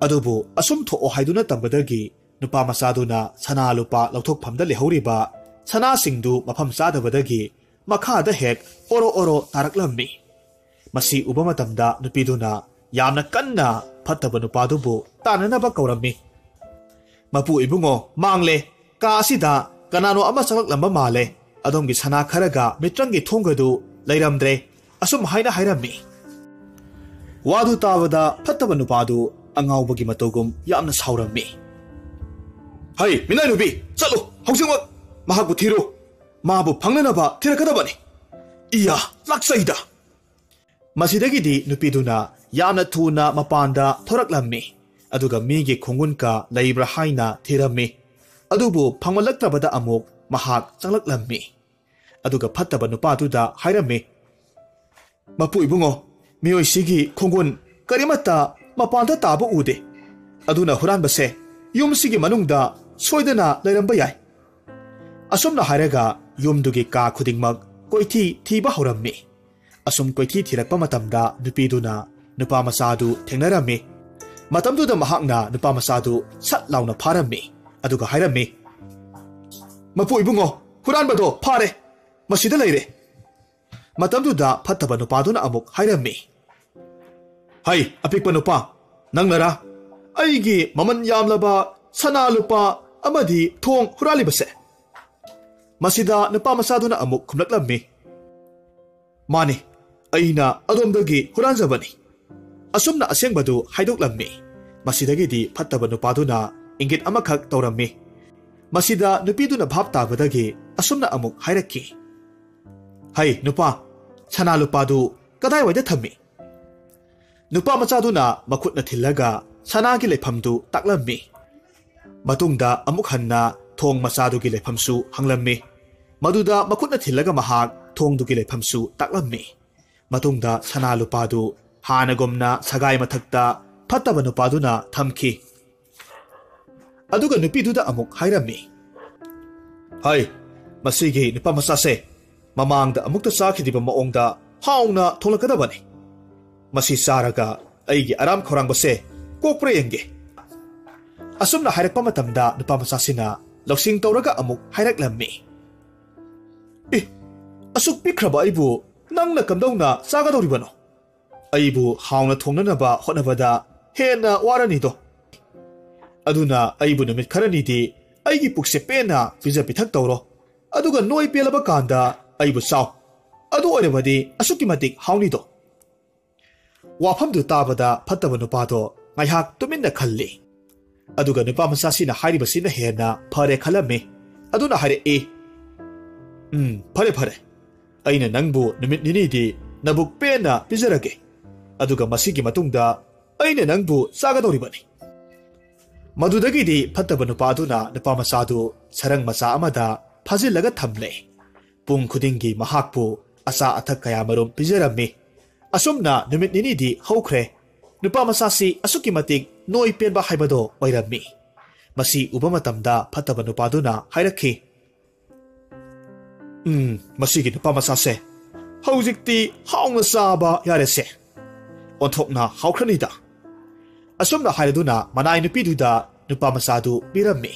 ꯑꯗꯨꯕꯨ ꯑꯁꯨꯝ ꯊꯣꯛꯑꯣ ꯍꯥꯏꯗꯨꯅ ꯇꯝꯕꯗꯒꯤ ꯅꯨꯄꯥ ꯃꯆꯥꯗꯨꯅ ꯁꯅꯥ ꯂꯨꯄꯥ ꯂꯧꯊꯣꯛꯐꯝꯗ ꯂꯩꯍꯧꯔꯤꯕ ꯁꯅꯥꯁꯤꯡꯗꯨ ꯃꯐꯝ ꯆꯥꯗꯕꯗꯒꯤ ꯃꯈꯥꯗ ꯍꯦꯛ ꯑꯣꯔꯣ ꯑꯣꯔꯣ ꯇꯥꯔꯛꯂꯝꯃꯤ꯫ ꯃꯁꯤ ꯎꯕ ꯃꯇꯝꯗ ꯅꯨꯄꯤꯗꯨꯅ ꯌꯥꯝꯅ ꯀꯟꯅ ꯐꯠꯇꯕ ꯅꯨꯄꯥꯗꯨꯕꯨ ꯇꯥꯟꯅꯅꯕ ꯀꯧꯔꯝꯃꯤ꯫ "ꯃꯄꯨ ꯏꯕꯨꯡꯉꯣ, ꯃꯥꯡꯂꯦ꯫ ꯀꯥ ꯑꯁꯤꯗ ꯀꯅꯥꯅꯣ ꯑꯃ ꯆꯪꯂꯛꯂꯝꯕ ꯃꯥꯜꯂꯦ꯫ ꯑꯗꯣꯝꯒꯤ ꯁꯅꯥ ꯈꯔꯒ ꯃꯤꯇ꯭ꯔꯪꯒꯤ ꯊꯣꯡꯒꯗꯨ ꯂꯩꯔꯝꯗ꯭ꯔꯦ," ꯑꯁꯨꯝ ꯍꯥꯏꯅ ꯍꯥꯏꯔꯝꯃꯤ꯫ ꯋꯥꯗꯨ ꯇꯥꯕꯗ ꯐꯠꯇꯕ ꯅꯨꯄꯥꯗꯨ ꯑꯉꯥꯎꯕꯒꯤ ꯃꯇꯧꯒꯨꯝ ꯌꯥꯝꯅ ꯁꯥꯎꯔꯝꯃꯤ꯫ "ꯍꯩ, ꯃꯤꯅꯥꯏ ꯅꯨꯄꯤ, ꯆꯠꯂꯨ, ꯍꯧꯖꯤꯛꯃꯛ ꯃꯍꯥꯛꯄꯨ ꯊꯤꯔꯨ꯫ ꯃꯥꯕꯨ ꯐꯪꯅꯅꯕ ꯊꯤꯔꯛꯀꯗꯕꯅꯤ꯫ ꯏꯌꯥ, ꯂꯥꯛꯆꯩꯗ!" ꯃꯁꯤꯗꯒꯤꯗꯤ ꯅꯨꯄꯤꯗꯨꯅ ꯌꯥꯝꯅ ꯊꯨꯅ ꯃꯄꯥꯟꯗ ꯊꯣꯔꯛꯂꯝꯃꯤ꯫ ꯑꯗꯨꯒ ꯃꯤꯒꯤ ꯈꯣꯡꯒꯨꯟꯀ ꯂꯩꯕ꯭ꯔꯥ ꯍꯥꯏꯅ ꯊꯤꯔꯝꯃꯤ꯫ ꯑꯗꯨꯕꯨ ꯐꯪꯃꯜꯂꯛꯇ꯭ꯔꯕꯗ ꯑꯃꯨꯛ ꯃꯍꯥꯛ ꯆꯪꯂꯛꯂꯝꯃꯤ꯫ ꯑꯗꯨꯒ ꯐꯠꯇꯕ ꯅꯨꯄꯥꯗꯨꯗ ꯍꯥꯏꯔꯝꯃꯤ, "ꯃꯄꯨ ꯏꯕꯨꯡꯉꯣ, ꯃꯤꯑꯣꯏꯁꯤꯒꯤ ꯈꯣꯡꯒꯨꯟ ꯀꯔꯤꯃꯠꯇ ꯃꯄꯥꯟꯗ ꯇꯥꯕ ꯎꯗꯦ꯫ ꯑꯗꯨꯅ ꯍꯨꯔꯥꯟꯕꯁꯦ ꯌꯨꯝꯁꯤꯒꯤ ꯃꯅꯨꯡꯗ ꯁꯣꯏꯗꯅ ꯂꯩꯔꯝꯕ ꯌꯥꯏ꯫" ꯑꯁꯨꯝꯅ ꯍꯥꯏꯔꯒ ꯌꯨꯝꯗꯨꯒꯤ ꯀꯥ ꯈꯨꯗꯤꯡꯃꯛ ꯀꯣꯏꯊꯤ ꯊꯤꯕ ꯍꯧꯔꯝꯃꯤ꯫ ꯑꯁꯨꯝ ꯀꯣꯏꯊꯤ ꯊꯤꯔꯛꯄ ꯃꯇꯝꯗ ꯅꯨꯄꯤꯗꯨꯅ ꯅꯨꯄꯥ ꯃꯆꯥꯗꯨ ꯊꯦꯡꯅꯔꯝꯃꯤ꯫ ꯃꯇꯝꯗꯨꯗ ꯃꯍꯥꯛꯅ ꯅꯨꯄꯥ ꯃꯆꯥꯗꯨ ꯁꯠ ꯂꯥꯎꯅ ꯐꯥꯔꯝꯃꯤ꯫ ꯑꯗꯨꯒ ꯍꯥꯏꯔꯝꯃꯤ, "ꯃꯄꯨ ꯏꯕꯨꯡꯉꯣ, ꯍꯨꯔꯥꯟꯕꯗꯣ ꯐꯥꯔꯦ, ꯃꯁꯤꯗ ꯂꯩꯔꯦ꯫" ꯃꯇꯝꯗꯨꯗ ꯐꯠꯇꯕ ꯅꯨꯄꯥꯗꯨꯅ ꯑꯃꯨꯛ ꯍꯥꯏꯔꯝꯃꯤ, "ꯍꯩ, ꯑꯄꯤꯛꯄ ꯅꯨꯄꯥ, ꯅꯪꯅꯔꯥ ꯑꯩꯒꯤ ꯃꯃꯜ ꯌꯥꯝꯂꯕ ꯁꯅꯥ ꯂꯨꯄꯥ ꯑꯃꯗꯤ ꯊꯣꯡ ꯍꯨꯔꯥꯜꯂꯤꯕꯁꯦ?" ꯃꯁꯤꯗ ꯅꯨꯄꯥ ꯃꯆꯥꯗꯨꯅ ꯑꯃꯨꯛ ꯈꯨꯝꯂꯛꯂꯝꯃꯤ, "ꯃꯥꯅꯤ, ꯑꯩꯅ ꯑꯗꯣꯝꯗꯒꯤ ꯍꯨꯔꯥꯟꯖꯕꯅꯤ꯫" ꯑꯁꯨꯝꯅ ꯑꯁꯦꯡꯕꯗꯨ ꯍꯥꯏꯗꯣꯛꯂꯝꯃꯤ꯫ ꯃꯁꯤꯗꯒꯤꯗꯤ ꯐꯠꯇꯕ ꯅꯨꯄꯥꯗꯨꯅ ꯏꯪꯒꯤꯠ ꯑꯃꯈꯛ ꯇꯧꯔꯝꯃꯤ꯫ ꯃꯁꯤꯗ ꯅꯨꯄꯤꯗꯨꯅ ꯚꯥꯞ ꯇꯥꯕꯗꯒꯤ ꯑꯁꯨꯝꯅ ꯑꯃꯨꯛ ꯍꯥꯏꯔꯛꯈꯤ, "ꯍꯩ ꯅꯨꯄꯥ, ꯁꯅꯥ ꯂꯨꯄꯥꯗꯨ ꯀꯗꯥꯏꯋꯥꯏꯗ ꯊꯝꯃꯤ?" ꯅꯨꯄꯥ ꯃꯆꯥꯗꯨꯅ ꯃꯈꯨꯠꯅ ꯊꯤꯜꯂꯒ ꯁꯅꯥꯒꯤ ꯂꯩꯐꯝꯗꯨ ꯇꯥꯛꯂꯝꯃꯤ꯫ ꯃꯇꯨꯡꯗ ꯑꯃꯨꯛ ꯍꯟꯅ ꯊꯣꯡ ꯃꯆꯥꯗꯨꯒꯤ ꯂꯩꯐꯝꯁꯨ ꯍꯪꯂꯝꯃꯤ꯫ ꯃꯗꯨꯗ ꯃꯈꯨꯠꯅ ꯊꯤꯜꯂꯒ ꯃꯍꯥꯛ ꯊꯣꯡꯗꯨꯒꯤ ꯂꯩꯐꯝꯁꯨ ꯇꯥꯛꯂꯝꯃꯤ꯫ ꯃꯇꯨꯡꯗ ꯁꯅꯥ ꯂꯨꯄꯥꯗꯨ ꯍꯥꯟꯅꯒꯨꯝꯅ ꯁꯒꯥꯏ ꯃꯊꯛꯇ ꯐꯠꯇꯕ ꯅꯨꯄꯥꯗꯨꯅ ꯊꯝꯈꯤ꯫ ꯑꯗꯨꯒ ꯅꯨꯄꯤꯗꯨꯗ ꯑꯃꯨꯛ ꯍꯥꯏꯔꯝꯃꯤ, "ꯍꯩ, ꯃꯁꯤꯒꯤ ꯅꯨꯄꯥ ꯃꯆꯥꯁꯦ ꯃꯃꯥꯡꯗ ꯑꯃꯨꯛꯇ ꯆꯥꯈꯤꯗ꯭ꯔꯤꯕ ꯃꯑꯣꯡꯗ ꯍꯥꯎꯅ ꯊꯣꯡꯂꯛꯀꯗꯕꯅꯤ꯫ "ꯃꯁꯤ ꯆꯥꯔꯒ ꯑꯩꯒꯤ ꯑꯔꯥꯝ ꯈꯧꯔꯥꯡꯕꯁꯦ ꯀꯣꯛꯄ꯭ꯔꯥ ꯌꯦꯡꯒꯦ"꯫ ꯑꯁꯨꯝꯅ ꯍꯥꯏꯔꯛꯄ ꯃꯇꯝꯗ ꯅꯨꯄꯥ ꯃꯆꯥꯁꯤꯅ ꯂꯧꯁꯤꯡ ꯇꯧꯔꯒ ꯑꯃꯨꯛ ꯍꯥꯏꯔꯛꯂꯝꯃꯤ, "ꯑꯦ, ꯑꯁꯨꯛ ꯄꯤꯛꯈ꯭ꯔꯕ ꯑꯩꯕꯨ ꯅꯪꯅ ꯀꯝꯗꯧꯅ ꯆꯥꯒꯗꯧꯔꯤꯕꯅꯣ? ꯑꯩꯕꯨ ꯍꯥꯎꯅ ꯊꯣꯡꯅꯅꯕ ꯍꯣꯠꯅꯕꯗ ꯍꯦꯟꯅ ꯋꯥꯔꯅꯤꯗꯣ꯫ ꯑꯗꯨꯅ ꯑꯩꯕꯨ ꯅꯨꯃꯤꯠ ꯈꯔꯅꯤꯗꯤ ꯑꯩꯒꯤ ꯄꯨꯛꯁꯦ ꯄꯦꯟꯅ ꯄꯤꯖ ꯄꯤꯊꯛ ꯇꯧꯔꯣ꯫ ꯑꯗꯨꯒ ꯅꯣꯏ ꯄꯦꯜꯂꯕ ꯀꯥꯟꯗ ꯑꯩꯕꯨ ꯆꯥꯎ꯫ ꯑꯗꯨ ꯑꯣꯏꯔꯕꯗꯤ ꯑꯁꯨꯛꯀꯤ ꯃꯇꯤꯛ ꯍꯥꯎꯅꯤꯗꯣ"꯫ ꯋꯥꯐꯝꯗꯨ ꯇꯥꯕꯗ ꯐꯠꯇꯕ ꯅꯨꯄꯥꯗꯣ ꯉꯥꯏꯍꯥꯛ ꯇꯨꯃꯤꯟꯅ ꯈꯜꯂꯤ꯫ ꯑꯗꯨꯒ ꯅꯨꯄꯥ ꯃꯆꯥꯁꯤꯅ ꯍꯥꯏꯔꯤꯕꯁꯤꯅ ꯍꯦꯟꯅ ꯐꯔꯦ ꯈꯜꯂꯝꯃꯤ꯫ ꯑꯗꯨꯅ ꯍꯥꯏꯔꯛꯏ, "ꯎꯝ, ꯐꯔꯦ, ꯐꯔꯦ꯫ ꯑꯩꯅ ꯅꯪꯕꯨ ꯅꯨꯃꯤꯠ ꯅꯤꯅꯤꯗꯤ ꯅꯕꯨꯛ ꯄꯦꯟꯅ ꯄꯤꯖꯔꯒꯦ꯫ ꯑꯗꯨꯒ ꯃꯁꯤꯒꯤ ꯃꯇꯨꯡꯗ ꯑꯩꯅ ꯅꯪꯕꯨ ꯆꯥꯒꯗꯧꯔꯤꯕꯅꯤ"꯫ ꯃꯗꯨꯗꯒꯤꯗꯤ ꯐꯠꯇꯕ ꯅꯨꯄꯥ ꯑꯗꯨꯅ ꯅꯨꯄꯥ ꯃꯆꯥꯗꯨ ꯁꯔꯪ ꯃꯆꯥ ꯑꯃꯗ ꯐꯥꯖꯤꯜꯂꯒ ꯊꯝꯂꯦ꯫ ꯄꯨꯡ ꯈꯨꯗꯤꯡꯒꯤ ꯃꯍꯥꯛꯄꯨ ꯑꯆꯥ ꯑꯊꯛ ꯀꯌꯥꯃꯔꯨꯝ ꯄꯤꯖꯔꯝꯃꯤ꯫ ꯑꯁꯨꯝꯅ ꯅꯨꯃꯤꯠ ꯅꯤꯅꯤꯗꯤ ꯍꯧꯈ꯭ꯔꯦ꯫ ꯅꯨꯄꯥ ꯃꯆꯥꯁꯤ ꯑꯁꯨꯛꯀꯤ ꯃꯇꯤꯛ ꯅꯣꯏ ꯄꯦꯟꯕ ꯍꯥꯏꯕꯗꯣ ꯑꯣꯏꯔꯝꯃꯤ꯫ ꯃꯁꯤ ꯎꯕ ꯃꯇꯝꯗ ꯐꯠꯇꯕ ꯅꯨꯄꯥꯗꯨꯅ ꯍꯥꯏꯔꯛꯈꯤ, "ꯎꯝ, ꯃꯁꯤꯒꯤ ꯅꯨꯄꯥ ꯃꯆꯥꯁꯦ ꯍꯧꯖꯤꯛꯇꯤ ꯍꯥꯎꯅ ꯆꯥꯕ ꯌꯥꯔꯦꯁꯦ꯫ ꯑꯣꯟꯊꯣꯛꯅ ꯍꯥꯎꯈ꯭ꯔꯅꯤꯗ"꯫ ꯑꯁꯨꯝꯅ ꯍꯥꯏꯔꯗꯨꯅ ꯃꯅꯥꯏ ꯅꯨꯄꯤꯗꯨꯗ ꯅꯨꯄꯥ ꯃꯆꯥꯗꯨ ꯄꯤꯔꯝꯃꯤ꯫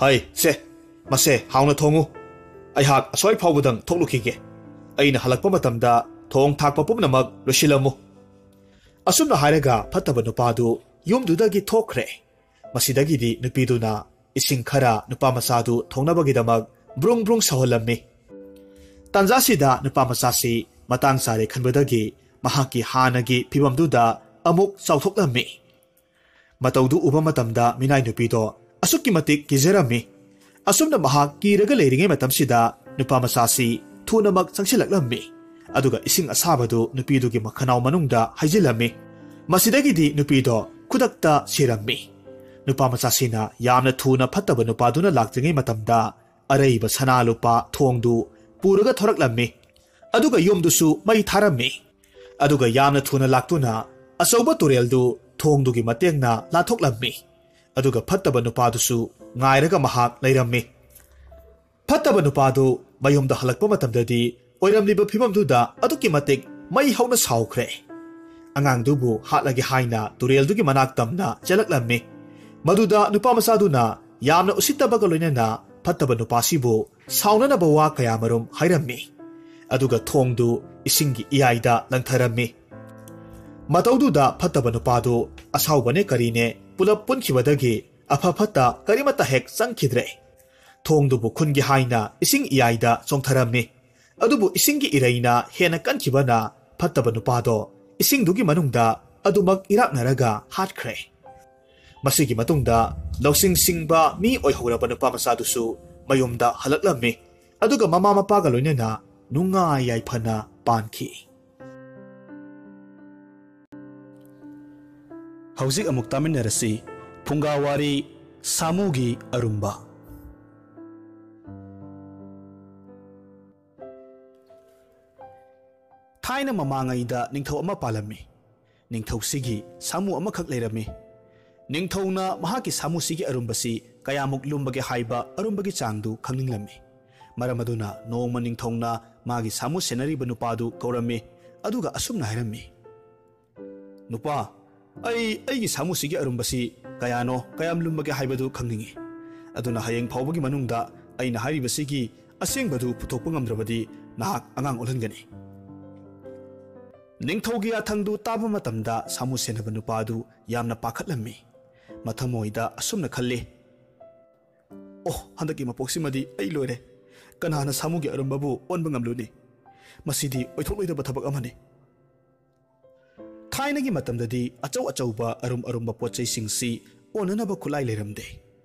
"ꯍꯩ, ꯁꯦ, ꯃꯁꯦ ꯍꯥꯎꯅ ꯊꯣꯡꯉꯨ꯫ ꯑꯩꯍꯥꯛ ꯑꯁ꯭ꯋꯥꯏ ꯐꯥꯎꯕꯗꯪ ꯊꯣꯛꯂꯨꯈꯤꯒꯦ꯫ ꯑꯩꯅ ꯍꯜꯂꯛꯄ ꯃꯇꯝꯗ ꯊꯣꯡ ꯊꯥꯛꯄ ꯄꯨꯝꯅꯃꯛ ꯂꯣꯏꯁꯤꯜꯂꯝꯃꯨ"꯫ ꯑꯁꯨꯝꯅ ꯍꯥꯏꯔꯒ ꯐꯠꯇꯕ ꯅꯨꯄꯥꯗꯨ ꯌꯨꯝꯗꯨꯗꯒꯤ ꯊꯣꯛꯈ꯭ꯔꯦ꯫ ꯃꯁꯤꯗꯒꯤꯗꯤ ꯅꯨꯄꯤꯗꯨꯅ ꯏꯁꯤꯡ ꯈꯔ ꯅꯨꯄꯥ ꯃꯆꯥꯗꯨ ꯊꯣꯡꯅꯕꯒꯤꯗꯃꯛ ꯕ꯭ꯔꯨꯡ ꯕ꯭ꯔꯨꯡ ꯁꯧꯍꯜꯂꯝꯃꯤ꯫ ꯇꯥꯟꯖꯥꯁꯤꯗ ꯅꯨꯄꯥ ꯃꯆꯥꯁꯤ ꯃꯇꯥꯡ ꯆꯥꯔꯦ ꯈꯟꯕꯗꯒꯤ ꯃꯍꯥꯛꯀꯤ ꯍꯥꯟꯅꯒꯤ ꯐꯤꯕꯝꯗꯨꯗ ꯑꯃꯨꯛ ꯆꯥꯎꯊꯣꯛꯂꯝꯃꯤ꯫ ꯃꯇꯧꯗꯨ ꯎꯕ ꯃꯇꯝꯗ ꯃꯤꯅꯥꯏ ꯅꯨꯄꯤꯗꯣ ꯑꯁꯨꯛꯀꯤ ꯃꯇꯤꯛ ꯀꯤꯖꯔꯝꯃꯤ꯫ ꯑꯁꯨꯝꯅ ꯃꯍꯥꯛ ꯀꯤꯔꯒ ꯂꯩꯔꯤꯉꯩ ꯃꯇꯝꯁꯤꯗ ꯅꯨꯄꯥ ꯃꯆꯥꯁꯤ ꯊꯨꯅꯃꯛ ꯆꯪꯁꯤꯜꯂꯛꯂꯝꯃꯤ꯫ ꯑꯗꯨꯒ ꯏꯁꯤꯡ ꯑꯁꯥꯕꯗꯨ ꯅꯨꯄꯤꯗꯨꯒꯤ ꯃꯈꯅꯥꯎ ꯃꯅꯨꯡꯗ ꯍꯩꯖꯤꯜꯂꯝꯃꯤ꯫ ꯃꯁꯤꯗꯒꯤꯗꯤ ꯅꯨꯄꯤꯗꯣ ꯈꯨꯗꯛꯇ ꯁꯤꯔꯝꯃꯤ꯫ ꯅꯨꯄꯥ ꯃꯆꯥꯁꯤꯅ ꯌꯥꯝꯅ ꯊꯨꯅ ꯐꯠꯇꯕ ꯅꯨꯄꯥꯗꯨꯅ ꯂꯥꯛꯇ꯭ꯔꯤꯉꯩ ꯃꯇꯝꯗ ꯑꯔꯩꯕ ꯁꯅꯥ ꯂꯨꯄꯥ ꯊꯣꯡꯗꯨ ꯄꯨꯔꯒ ꯊꯣꯔꯛꯂꯝꯃꯤ꯫ ꯑꯗꯨꯒ ꯌꯨꯝꯗꯨꯁꯨ ꯃꯩ ꯊꯥꯔꯝꯃꯤ꯫ ꯑꯗꯨꯒ ꯌꯥꯝꯅ ꯊꯨꯅ ꯂꯥꯛꯇꯨꯅ ꯑꯆꯧꯕ ꯇꯨꯔꯦꯜꯗꯨ ꯊꯣꯡꯗꯨꯒꯤ ꯃꯇꯦꯡꯅ ꯂꯥꯟꯊꯣꯛꯂꯝꯃꯤ꯫ ꯑꯗꯨꯒ ꯐꯠꯇꯕ ꯅꯨꯄꯥꯗꯨꯁꯨ ꯉꯥꯏꯔꯒ ꯃꯍꯥꯛ ꯂꯩꯔꯝꯃꯤ꯫ ꯐꯠꯇꯕ ꯅꯨꯄꯥꯗꯨ ꯃꯌꯨꯝꯗ ꯍꯜꯂꯛꯄ ꯃꯇꯝꯗꯗꯤ ꯑꯣꯏꯔꯝꯂꯤꯕ ꯐꯤꯕꯝꯗꯨꯗ ꯑꯗꯨꯛꯀꯤ ꯃꯇꯤꯛ ꯃꯩ ꯍꯧꯅ ꯁꯥꯎꯈ꯭ꯔꯦ꯫ ꯑꯉꯥꯡꯗꯨꯕꯨ ꯍꯥꯠꯂꯒꯦ ꯍꯥꯏꯅ ꯇꯨꯔꯦꯜꯗꯨꯒꯤ ꯃꯅꯥꯛ ꯇꯝꯅ ꯆꯦꯜꯂꯛꯂꯝꯃꯤ꯫ ꯃꯗꯨꯗ ꯅꯨꯄꯥ ꯃꯆꯥꯗꯨꯅ ꯌꯥꯝꯅ ꯎꯁꯤꯠꯇꯕꯒ ꯂꯣꯏꯅꯅ ꯐꯠꯇꯕ ꯅꯨꯄꯥꯁꯤꯕꯨ ꯁꯥꯎꯅꯅꯕ ꯋꯥ ꯀꯌꯥꯃꯔꯨꯝ ꯍꯥꯏꯔꯝꯃꯤ꯫ ꯑꯗꯨꯒ ꯊꯣꯡꯗꯨ ꯏꯁꯤꯡꯒꯤ ꯏꯌꯥꯏꯗ ꯂꯪꯊꯔꯝꯃꯤ꯫ ꯃꯇꯧꯗꯨꯗ ꯐꯠꯇꯕ ꯅꯨꯄꯥꯗꯨ ꯑꯁꯥꯎꯕꯅꯦ ꯀꯔꯤꯅꯦ ꯄꯨꯂꯞ ꯄꯨꯟꯈꯤꯕꯗꯒꯤ ꯑꯐ ꯐꯠꯇ ꯀꯔꯤꯃꯠꯇ ꯍꯦꯛ ꯆꯪꯈꯤꯗ꯭ꯔꯦ꯫ ꯊꯣꯡꯗꯨꯕꯨ ꯈꯨꯟꯒꯦ ꯍꯥꯏꯅ ꯏꯁꯤꯡ ꯏꯌꯥꯏꯗ ꯆꯣꯡꯊꯔꯝꯃꯤ꯫ ꯑꯗꯨꯕꯨ ꯏꯁꯤꯡꯒꯤ ꯏꯔꯩꯅ ꯍꯦꯟꯅ ꯀꯟꯈꯤꯕꯅ ꯐꯠꯇꯕ ꯅꯨꯄꯥꯗꯣ ꯏꯁꯤꯡꯗꯨꯒꯤ ꯃꯅꯨꯡꯗ ꯑꯗꯨꯃꯛ ꯏꯔꯥꯛꯅꯔꯒ ꯍꯥꯠꯈ꯭ꯔꯦ꯫ ꯃꯁꯤꯒꯤ ꯃꯇꯨꯡꯗ ꯂꯧꯁꯤꯡ ꯁꯤꯡꯕ ꯃꯤ ꯑꯣꯏꯍꯧꯔꯕ ꯅꯨꯄꯥ ꯃꯆꯥꯗꯨꯁꯨ ꯃꯌꯨꯝꯗ ꯍꯜꯂꯛꯂꯝꯃꯤ꯫ ꯑꯗꯨꯒ ꯃꯃꯥ ꯃꯄꯥꯒ ꯂꯣꯏꯅꯅ ꯅꯨꯡꯉꯥꯏ ꯌꯥꯏꯐꯅ ꯄꯥꯟꯈꯤ꯫ ꯍꯧꯖꯤꯛ ꯑꯃꯨꯛ ꯇꯥꯃꯤꯟꯅꯔꯁꯤ ꯐꯨꯡꯒꯥ ꯋꯥꯔꯤ ꯁꯥꯃꯨꯒꯤ ꯑꯔꯨꯝꯕ꯫ ꯊꯥꯏꯅ ꯃꯃꯥꯡꯉꯩꯗ ꯅꯤꯡꯊꯧ ꯑꯃ ꯄꯥꯜꯂꯝꯃꯤ꯫ ꯅꯤꯡꯊꯧꯁꯤꯒꯤ ꯁꯥꯃꯨ ꯑꯃꯈꯛ ꯂꯩꯔꯝꯃꯤ꯫ ꯅꯤꯡꯊꯧꯅ ꯃꯍꯥꯛꯀꯤ ꯁꯥꯃꯨꯁꯤꯒꯤ ꯑꯔꯨꯝꯕꯁꯤ ꯀꯌꯥꯃꯨꯛ ꯂꯨꯝꯕꯒꯦ ꯍꯥꯏꯕ ꯑꯔꯨꯝꯕꯒꯤ ꯆꯥꯡꯗꯨ ꯈꯪꯅꯤꯡꯂꯝꯃꯤ꯫ ꯃꯔꯝ ꯑꯗꯨꯅ ꯅꯣꯡꯃ ꯅꯤꯡꯊꯧꯅ ꯃꯥꯒꯤ ꯁꯥꯃꯨ ꯁꯦꯟꯅꯔꯤꯕ ꯅꯨꯄꯥꯗꯨ ꯀꯧꯔꯝꯃꯤ꯫ ꯑꯗꯨꯒ ꯑꯁꯨꯝꯅ ꯍꯥꯏꯔꯝꯃꯤ, "ꯅꯨꯄꯥ, ꯑꯩ ꯑꯩꯒꯤ ꯁꯥꯃꯨꯁꯤꯒꯤ ꯑꯔꯨꯝꯕꯁꯤ ꯀꯌꯥꯅꯣ, ꯀꯌꯥꯝ ꯂꯨꯝꯕꯒꯦ ꯍꯥꯏꯕꯗꯨ ꯈꯪꯅꯤꯡꯏ꯫ ꯑꯗꯨꯅ ꯍꯌꯦꯡ ꯐꯥꯎꯕꯒꯤ ꯃꯅꯨꯡꯗ ꯑꯩꯅ ꯍꯥꯏꯔꯤꯕꯁꯤꯒꯤ ꯑꯁꯦꯡꯕꯗꯨ ꯄꯨꯊꯣꯛꯄ ꯉꯝꯗ꯭ꯔꯕꯗꯤ ꯅꯍꯥꯛ ꯑꯉꯥꯡ ꯑꯣꯜꯍꯟꯒꯅꯤ꯫" ꯅꯤꯡꯊꯧꯒꯤ ꯌꯥꯊꯪꯗꯨ ꯇꯥꯕ ꯃꯇꯝꯗ ꯁꯥꯃꯨ ꯁꯦꯟꯅꯕ ꯅꯨꯄꯥ ꯑꯗꯨ ꯌꯥꯝꯅ ꯄꯥꯈꯠꯂꯝꯃꯤ꯫ ꯃꯊꯃꯣꯏꯗ ꯑꯁꯨꯝꯅ ꯈꯜꯂꯤ, "ꯑꯣ, ꯍꯟꯗꯛꯀꯤ ꯃꯄꯣꯛꯁꯤꯃꯗꯤ ꯑꯩ ꯂꯣꯏꯔꯦ꯫ ꯀꯅꯥꯅ ꯁꯥꯃꯨꯒꯤ ꯑꯔꯨꯝꯕꯕꯨ ꯑꯣꯟꯕ ꯉꯝꯂꯨꯅꯤ? ꯃꯁꯤꯗꯤ ꯑꯣꯏꯊꯣꯛꯂꯣꯏꯗꯕ ꯊꯕꯛ ꯑꯃꯅꯤ꯫" ꯊꯥꯏꯅꯒꯤ ꯃꯇꯝꯗꯗꯤ ꯑꯆꯧ ꯑꯆꯧꯕ ꯑꯔꯨꯝ ꯑꯔꯨꯝꯕ ꯄꯣꯠ ꯆꯩꯁꯤꯡꯁꯤ ꯑꯣꯟꯅꯅꯕ ꯈꯨꯠꯂꯥꯏ ꯂꯩꯔꯝꯗꯦ꯫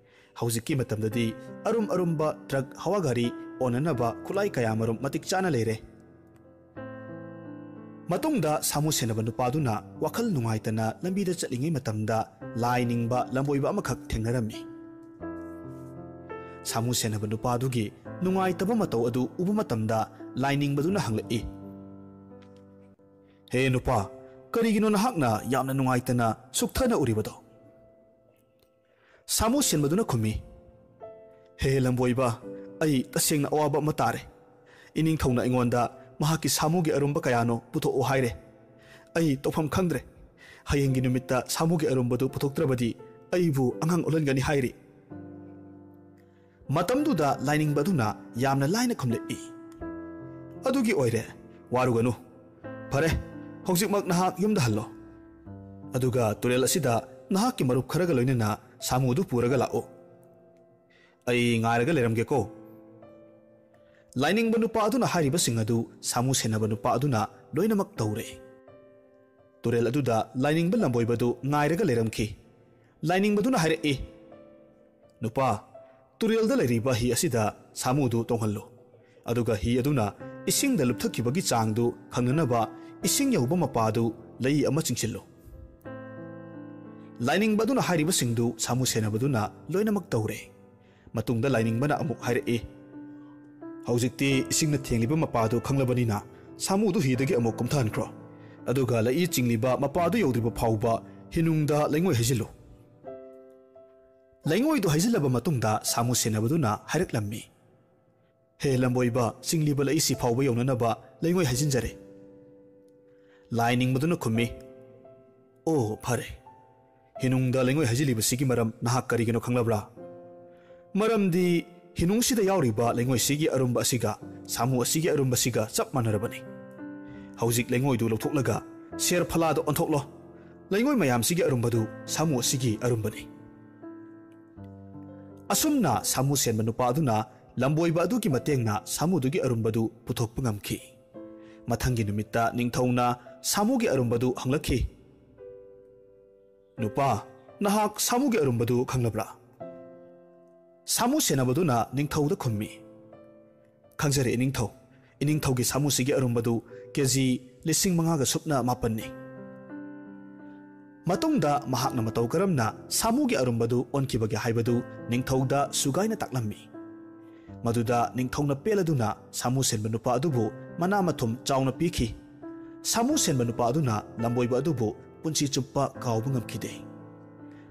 ꯍꯧꯖꯤꯛꯀꯤ ꯃꯇꯝꯗꯗꯤ ꯑꯔꯨꯝ ꯑꯔꯨꯝꯕ ꯇ꯭ꯔꯛ, ꯍꯋꯥ ꯒꯥꯔꯤ ꯑꯣꯟꯅꯅꯕ ꯈꯨꯠꯂꯥꯏ ꯀꯌꯥꯃꯔꯨꯝ ꯃꯇꯤꯛ ꯆꯥꯅ ꯂꯩꯔꯦ꯫ ꯃꯇꯨꯡꯗ ꯁꯥꯃꯨ ꯁꯦꯟꯅꯕ ꯅꯨꯄꯥꯗꯨꯅ ꯋꯥꯈꯜ ꯅꯨꯡꯉꯥꯏꯇꯅ ꯂꯝꯕꯤꯗ ꯆꯠꯂꯤꯉꯩ ꯃꯇꯝꯗ ꯂꯥꯏ ꯅꯤꯡꯕ ꯂꯝꯕꯣꯏꯕ ꯑꯃꯈꯛ ꯊꯦꯡꯅꯔꯝꯃꯤ꯫ ꯁꯥꯃꯨ ꯁꯦꯟꯅꯕ ꯅꯨꯄꯥꯗꯨꯒꯤ ꯅꯨꯡꯉꯥꯏꯇꯕ ꯃꯇꯧ ꯑꯗꯨ ꯎꯕ ꯃꯇꯝꯗ ꯂꯥꯏ ꯅꯤꯡꯕꯗꯨꯅ ꯍꯪꯂꯛꯏ, "ꯍꯦ ꯅꯨꯄꯥ, ꯀꯔꯤꯒꯤꯅꯣ ꯅꯍꯥꯛꯅ ꯌꯥꯝꯅ ꯅꯨꯡꯉꯥꯏꯇꯅ ꯁꯨꯛꯊꯅ ꯎꯔꯤꯕꯗꯣ?" ꯁꯥꯃꯨ ꯁꯦꯟꯕꯗꯨꯅ ꯈꯨꯝꯃꯤ, "ꯍꯦ ꯂꯝꯕꯣꯏꯕ, ꯑꯩ ꯇꯁꯦꯡꯅ ꯑꯋꯥꯕ ꯑꯃ ꯇꯥꯔꯦ꯫ ꯏꯅꯤꯡꯊꯧꯅ ꯑꯩꯉꯣꯟꯗ ꯃꯍꯥꯛꯀꯤ ꯁꯥꯃꯨꯒꯤ ꯑꯔꯨꯝꯕ ꯀꯌꯥꯅꯣ ꯄꯨꯊꯣꯛꯎ ꯍꯥꯏꯔꯦ꯫ "ꯑꯩ ꯇꯧꯐꯝ ꯈꯪꯗ꯭ꯔꯦ꯫ ꯍꯌꯦꯡꯒꯤ ꯅꯨꯃꯤꯠꯇ ꯁꯥꯃꯨꯒꯤ ꯑꯔꯨꯝꯕꯗꯨ ꯄꯨꯊꯣꯛꯇ꯭ꯔꯕꯗꯤ ꯑꯩꯕꯨ ꯑꯉꯥꯡ ꯑꯣꯜꯍꯟꯒꯅꯤ ꯍꯥꯏꯔꯤ꯫" ꯃꯇꯝꯗꯨꯗ ꯂꯥꯏꯅꯤꯡꯕ ꯑꯗꯨꯅ ꯌꯥꯝꯅ ꯂꯥꯏꯅ ꯈꯨꯝꯂꯛꯏ, "ꯑꯗꯨꯒꯤ ꯑꯣꯏꯔꯦ, ꯋꯥꯔꯨꯒꯅꯨ꯫ ꯐꯔꯦ, ꯍꯧꯖꯤꯛꯃꯛ ꯅꯍꯥꯛ ꯌꯨꯝꯗ ꯍꯜꯂꯣ꯫ ꯑꯗꯨꯒ ꯇꯨꯔꯦꯜ ꯑꯁꯤꯗ ꯅꯍꯥꯛꯀꯤ ꯃꯔꯨꯞ ꯈꯔꯒ ꯂꯣꯏꯅꯅ ꯁꯥꯃꯨꯗꯨ ꯄꯨꯔꯒ ꯂꯥꯛꯎ꯫ ꯑꯩ ꯉꯥꯏꯔꯒ ꯂꯩꯔꯝꯒꯦꯀꯣ꯫" ꯂꯥꯏꯅꯤꯡꯕ ꯅꯨꯄꯥ ꯑꯗꯨꯅ ꯍꯥꯏꯔꯤꯕꯁꯤꯡ ꯑꯗꯨ ꯁꯥꯃꯨ ꯁꯦꯟꯅꯕ ꯅꯨꯄꯥ ꯑꯗꯨꯅ ꯂꯣꯏꯅꯃꯛ ꯇꯧꯔꯦ꯫ ꯇꯨꯔꯦꯜ ꯑꯗꯨꯗ ꯂꯥꯏꯅꯤꯡꯕ ꯂꯝꯕꯣꯏꯕꯗꯨ ꯉꯥꯏꯔꯒ ꯂꯩꯔꯝꯈꯤ꯫ ꯂꯥꯏꯅꯤꯡꯕꯗꯨꯅ ꯍꯥꯏꯔꯛꯏ, "ꯅꯨꯄꯥ, ꯇꯨꯔꯦꯜꯗ ꯂꯩꯔꯤꯕ ꯍꯤ ꯑꯁꯤꯗ ꯁꯥꯃꯨꯗꯨ ꯇꯣꯡꯍꯜꯂꯨ꯫ ꯑꯗꯨꯒ ꯍꯤ ꯑꯗꯨꯅ ꯏꯁꯤꯡꯗ ꯂꯨꯞꯊꯈꯤꯕꯒꯤ ꯆꯥꯡꯗꯨ ꯈꯪꯅꯅꯕ ꯏꯁꯤꯡ ꯌꯧꯕ ꯃꯄꯥꯗꯨ ꯂꯩ ꯑꯃ ꯆꯤꯡꯁꯤꯜꯂꯨ꯫" ꯂꯥꯏꯅꯤꯡꯕ ꯑꯗꯨꯅ ꯍꯥꯏꯔꯤꯕꯁꯤꯡꯗꯨ ꯁꯥꯃꯨ ꯁꯦꯟꯅꯕꯗꯨꯅ ꯂꯣꯏꯅꯃꯛ ꯇꯧꯔꯦ꯫ ꯃꯇꯨꯡꯗ ꯂꯥꯏꯅꯤꯡꯕꯅ ꯑꯃꯨꯛ ꯍꯥꯏꯔꯛꯏ, "ꯍꯧꯖꯤꯛꯇꯤ ꯏꯁꯤꯡꯅ ꯊꯦꯡꯂꯤꯕ ꯃꯄꯥꯗꯨ ꯈꯪꯂꯕꯅꯤꯅ ꯁꯥꯃꯨꯗꯨ ꯍꯤꯗꯒꯤ ꯑꯃꯨꯛ ꯀꯨꯝꯊꯍꯟꯈ꯭ꯔꯣ꯫ ꯑꯗꯨꯒ ꯂꯩꯏ ꯆꯤꯡꯂꯤꯕ ꯃꯄꯥꯗꯨ ꯌꯧꯗ꯭ꯔꯤꯕ ꯐꯥꯎꯕ ꯍꯤꯅꯨꯡꯗ ꯂꯩꯉꯣꯏ ꯍꯩꯖꯤꯜꯂꯨ꯫" ꯂꯩꯉꯣꯏꯗꯨ ꯍꯩꯖꯤꯜꯂꯕ ꯃꯇꯨꯡꯗ ꯁꯥꯃꯨ ꯁꯦꯟꯅꯕꯗꯨꯅ ꯍꯥꯏꯔꯛꯂꯝꯃꯤ, "ꯍꯦ ꯂꯝꯕꯣꯏꯕ, ꯆꯤꯡꯂꯤꯕ ꯂꯩꯏꯁꯤ ꯐꯥꯎꯕ ꯌꯧꯅꯅꯕ ꯂꯩꯉꯣꯏ ꯍꯩꯖꯤꯟꯖꯔꯦ꯫" ꯂꯥꯏꯅꯤꯡꯕꯗꯨꯅ ꯈꯨꯝꯃꯤ, "ꯑꯣ, ꯐꯔꯦ꯫ ꯍꯤꯅꯨꯡꯗ ꯂꯩꯉꯣꯏ ꯍꯩꯖꯤꯜꯂꯤꯕꯁꯤꯒꯤ ꯃꯔꯝ ꯅꯍꯥꯛ ꯀꯔꯤꯒꯤꯅꯣ ꯈꯪꯂꯕ꯭ꯔꯥ? ꯃꯔꯝꯗꯤ ꯍꯤꯅꯨꯡꯁꯤꯗ ꯌꯥꯎꯔꯤꯕ ꯂꯩꯉꯣꯏꯁꯤꯒꯤ ꯑꯔꯨꯝꯕ ꯑꯁꯤꯒ ꯁꯥꯃꯨ ꯑꯁꯤꯒꯤ ꯑꯔꯨꯝꯕꯁꯤꯒ ꯆꯞ ꯃꯥꯟꯅꯔꯕꯅꯤ꯫ ꯍꯧꯖꯤꯛ ꯂꯩꯉꯣꯏꯗꯨ ꯂꯧꯊꯣꯛꯂꯒ ꯁꯦꯔ ꯐꯂꯥꯗ ꯑꯣꯟꯊꯣꯛꯂꯣ꯫ ꯂꯩꯉꯣꯏ ꯃꯌꯥꯝꯁꯤꯒꯤ ꯑꯔꯨꯝꯕꯗꯨ ꯁꯥꯃꯨ ꯑꯁꯤꯒꯤ ꯑꯔꯨꯝꯕꯅꯤ꯫" ꯑꯁꯨꯝꯅ ꯁꯥꯃꯨ ꯁꯦꯟꯕ ꯅꯨꯄꯥ ꯑꯗꯨꯅ ꯂꯝꯕꯣꯏꯕ ꯑꯗꯨꯒꯤ ꯃꯇꯦꯡꯅ ꯁꯥꯃꯨꯗꯨꯒꯤ ꯑꯔꯨꯝꯕꯗꯨ ꯄꯨꯊꯣꯛꯄ ꯉꯝꯈꯤ꯫ ꯃꯊꯪꯒꯤ ꯅꯨꯃꯤꯠꯇ ꯅꯤꯡꯊꯧꯅ ꯁꯥꯃꯨꯒꯤ ꯑꯔꯨꯝꯕꯗꯨ ꯍꯪꯂꯛꯈꯤ, "ꯅꯨꯄꯥ, ꯅꯍꯥꯛ ꯁꯥꯃꯨꯒꯤ ꯑꯔꯨꯝꯕꯗꯨ ꯈꯪꯂꯕ꯭ꯔꯥ?" ꯁꯥꯃꯨ ꯁꯦꯟꯅꯕꯗꯨꯅ ꯅꯤꯡꯊꯧꯗ ꯈꯨꯝꯃꯤ, "ꯈꯪꯖꯔꯦ ꯏꯅꯤꯡꯊꯧ꯫ ꯏꯅꯤꯡꯊꯧꯒꯤ ꯁꯥꯃꯨꯁꯤꯒꯤ ꯑꯔꯨꯝꯕꯗꯨ ꯀꯦꯖꯤ ꯂꯤꯁꯤꯡ ꯃꯉꯥꯒ ꯁꯨꯞꯅ ꯃꯥꯄꯟꯅꯤ꯫" ꯃꯇꯨꯡꯗ ꯃꯍꯥꯛꯅ ꯃꯇꯧ ꯀꯔꯝꯅ ꯁꯥꯃꯨꯒꯤ ꯑꯔꯨꯝꯕꯗꯨ ꯑꯣꯟꯈꯤꯕꯒꯦ ꯍꯥꯏꯕꯗꯨ ꯅꯤꯡꯊꯧꯗ ꯁꯨꯒꯥꯏꯅ ꯇꯥꯛꯂꯝꯃꯤ꯫ ꯃꯗꯨꯗ ꯅꯤꯡꯊꯧꯅ ꯄꯦꯜꯂꯗꯨꯅ ꯁꯥꯃꯨ ꯁꯦꯟꯕ ꯅꯨꯄꯥ ꯑꯗꯨꯕꯨ ꯃꯅꯥ ꯃꯊꯨꯝ ꯆꯥꯎꯅ ꯄꯤꯈꯤ꯫ ꯁꯥꯃꯨ ꯁꯦꯟꯕ ꯅꯨꯄꯥ ꯑꯗꯨꯅ ꯂꯝꯕꯣꯏꯕ ꯑꯗꯨꯕꯨ ꯄꯨꯟꯁꯤ ꯆꯨꯞꯄ ꯀꯥꯎꯕ ꯉꯝꯈꯤꯗꯦ꯫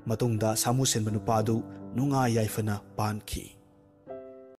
ꯃꯇꯨꯡꯗ ꯁꯥꯃꯨ ꯁꯦꯟꯕ ꯅꯨꯄꯥ ꯑꯗꯨ ꯅꯨꯡꯉꯥꯏ ꯌꯥꯏꯐꯅ ꯄꯥꯟꯈꯤ꯫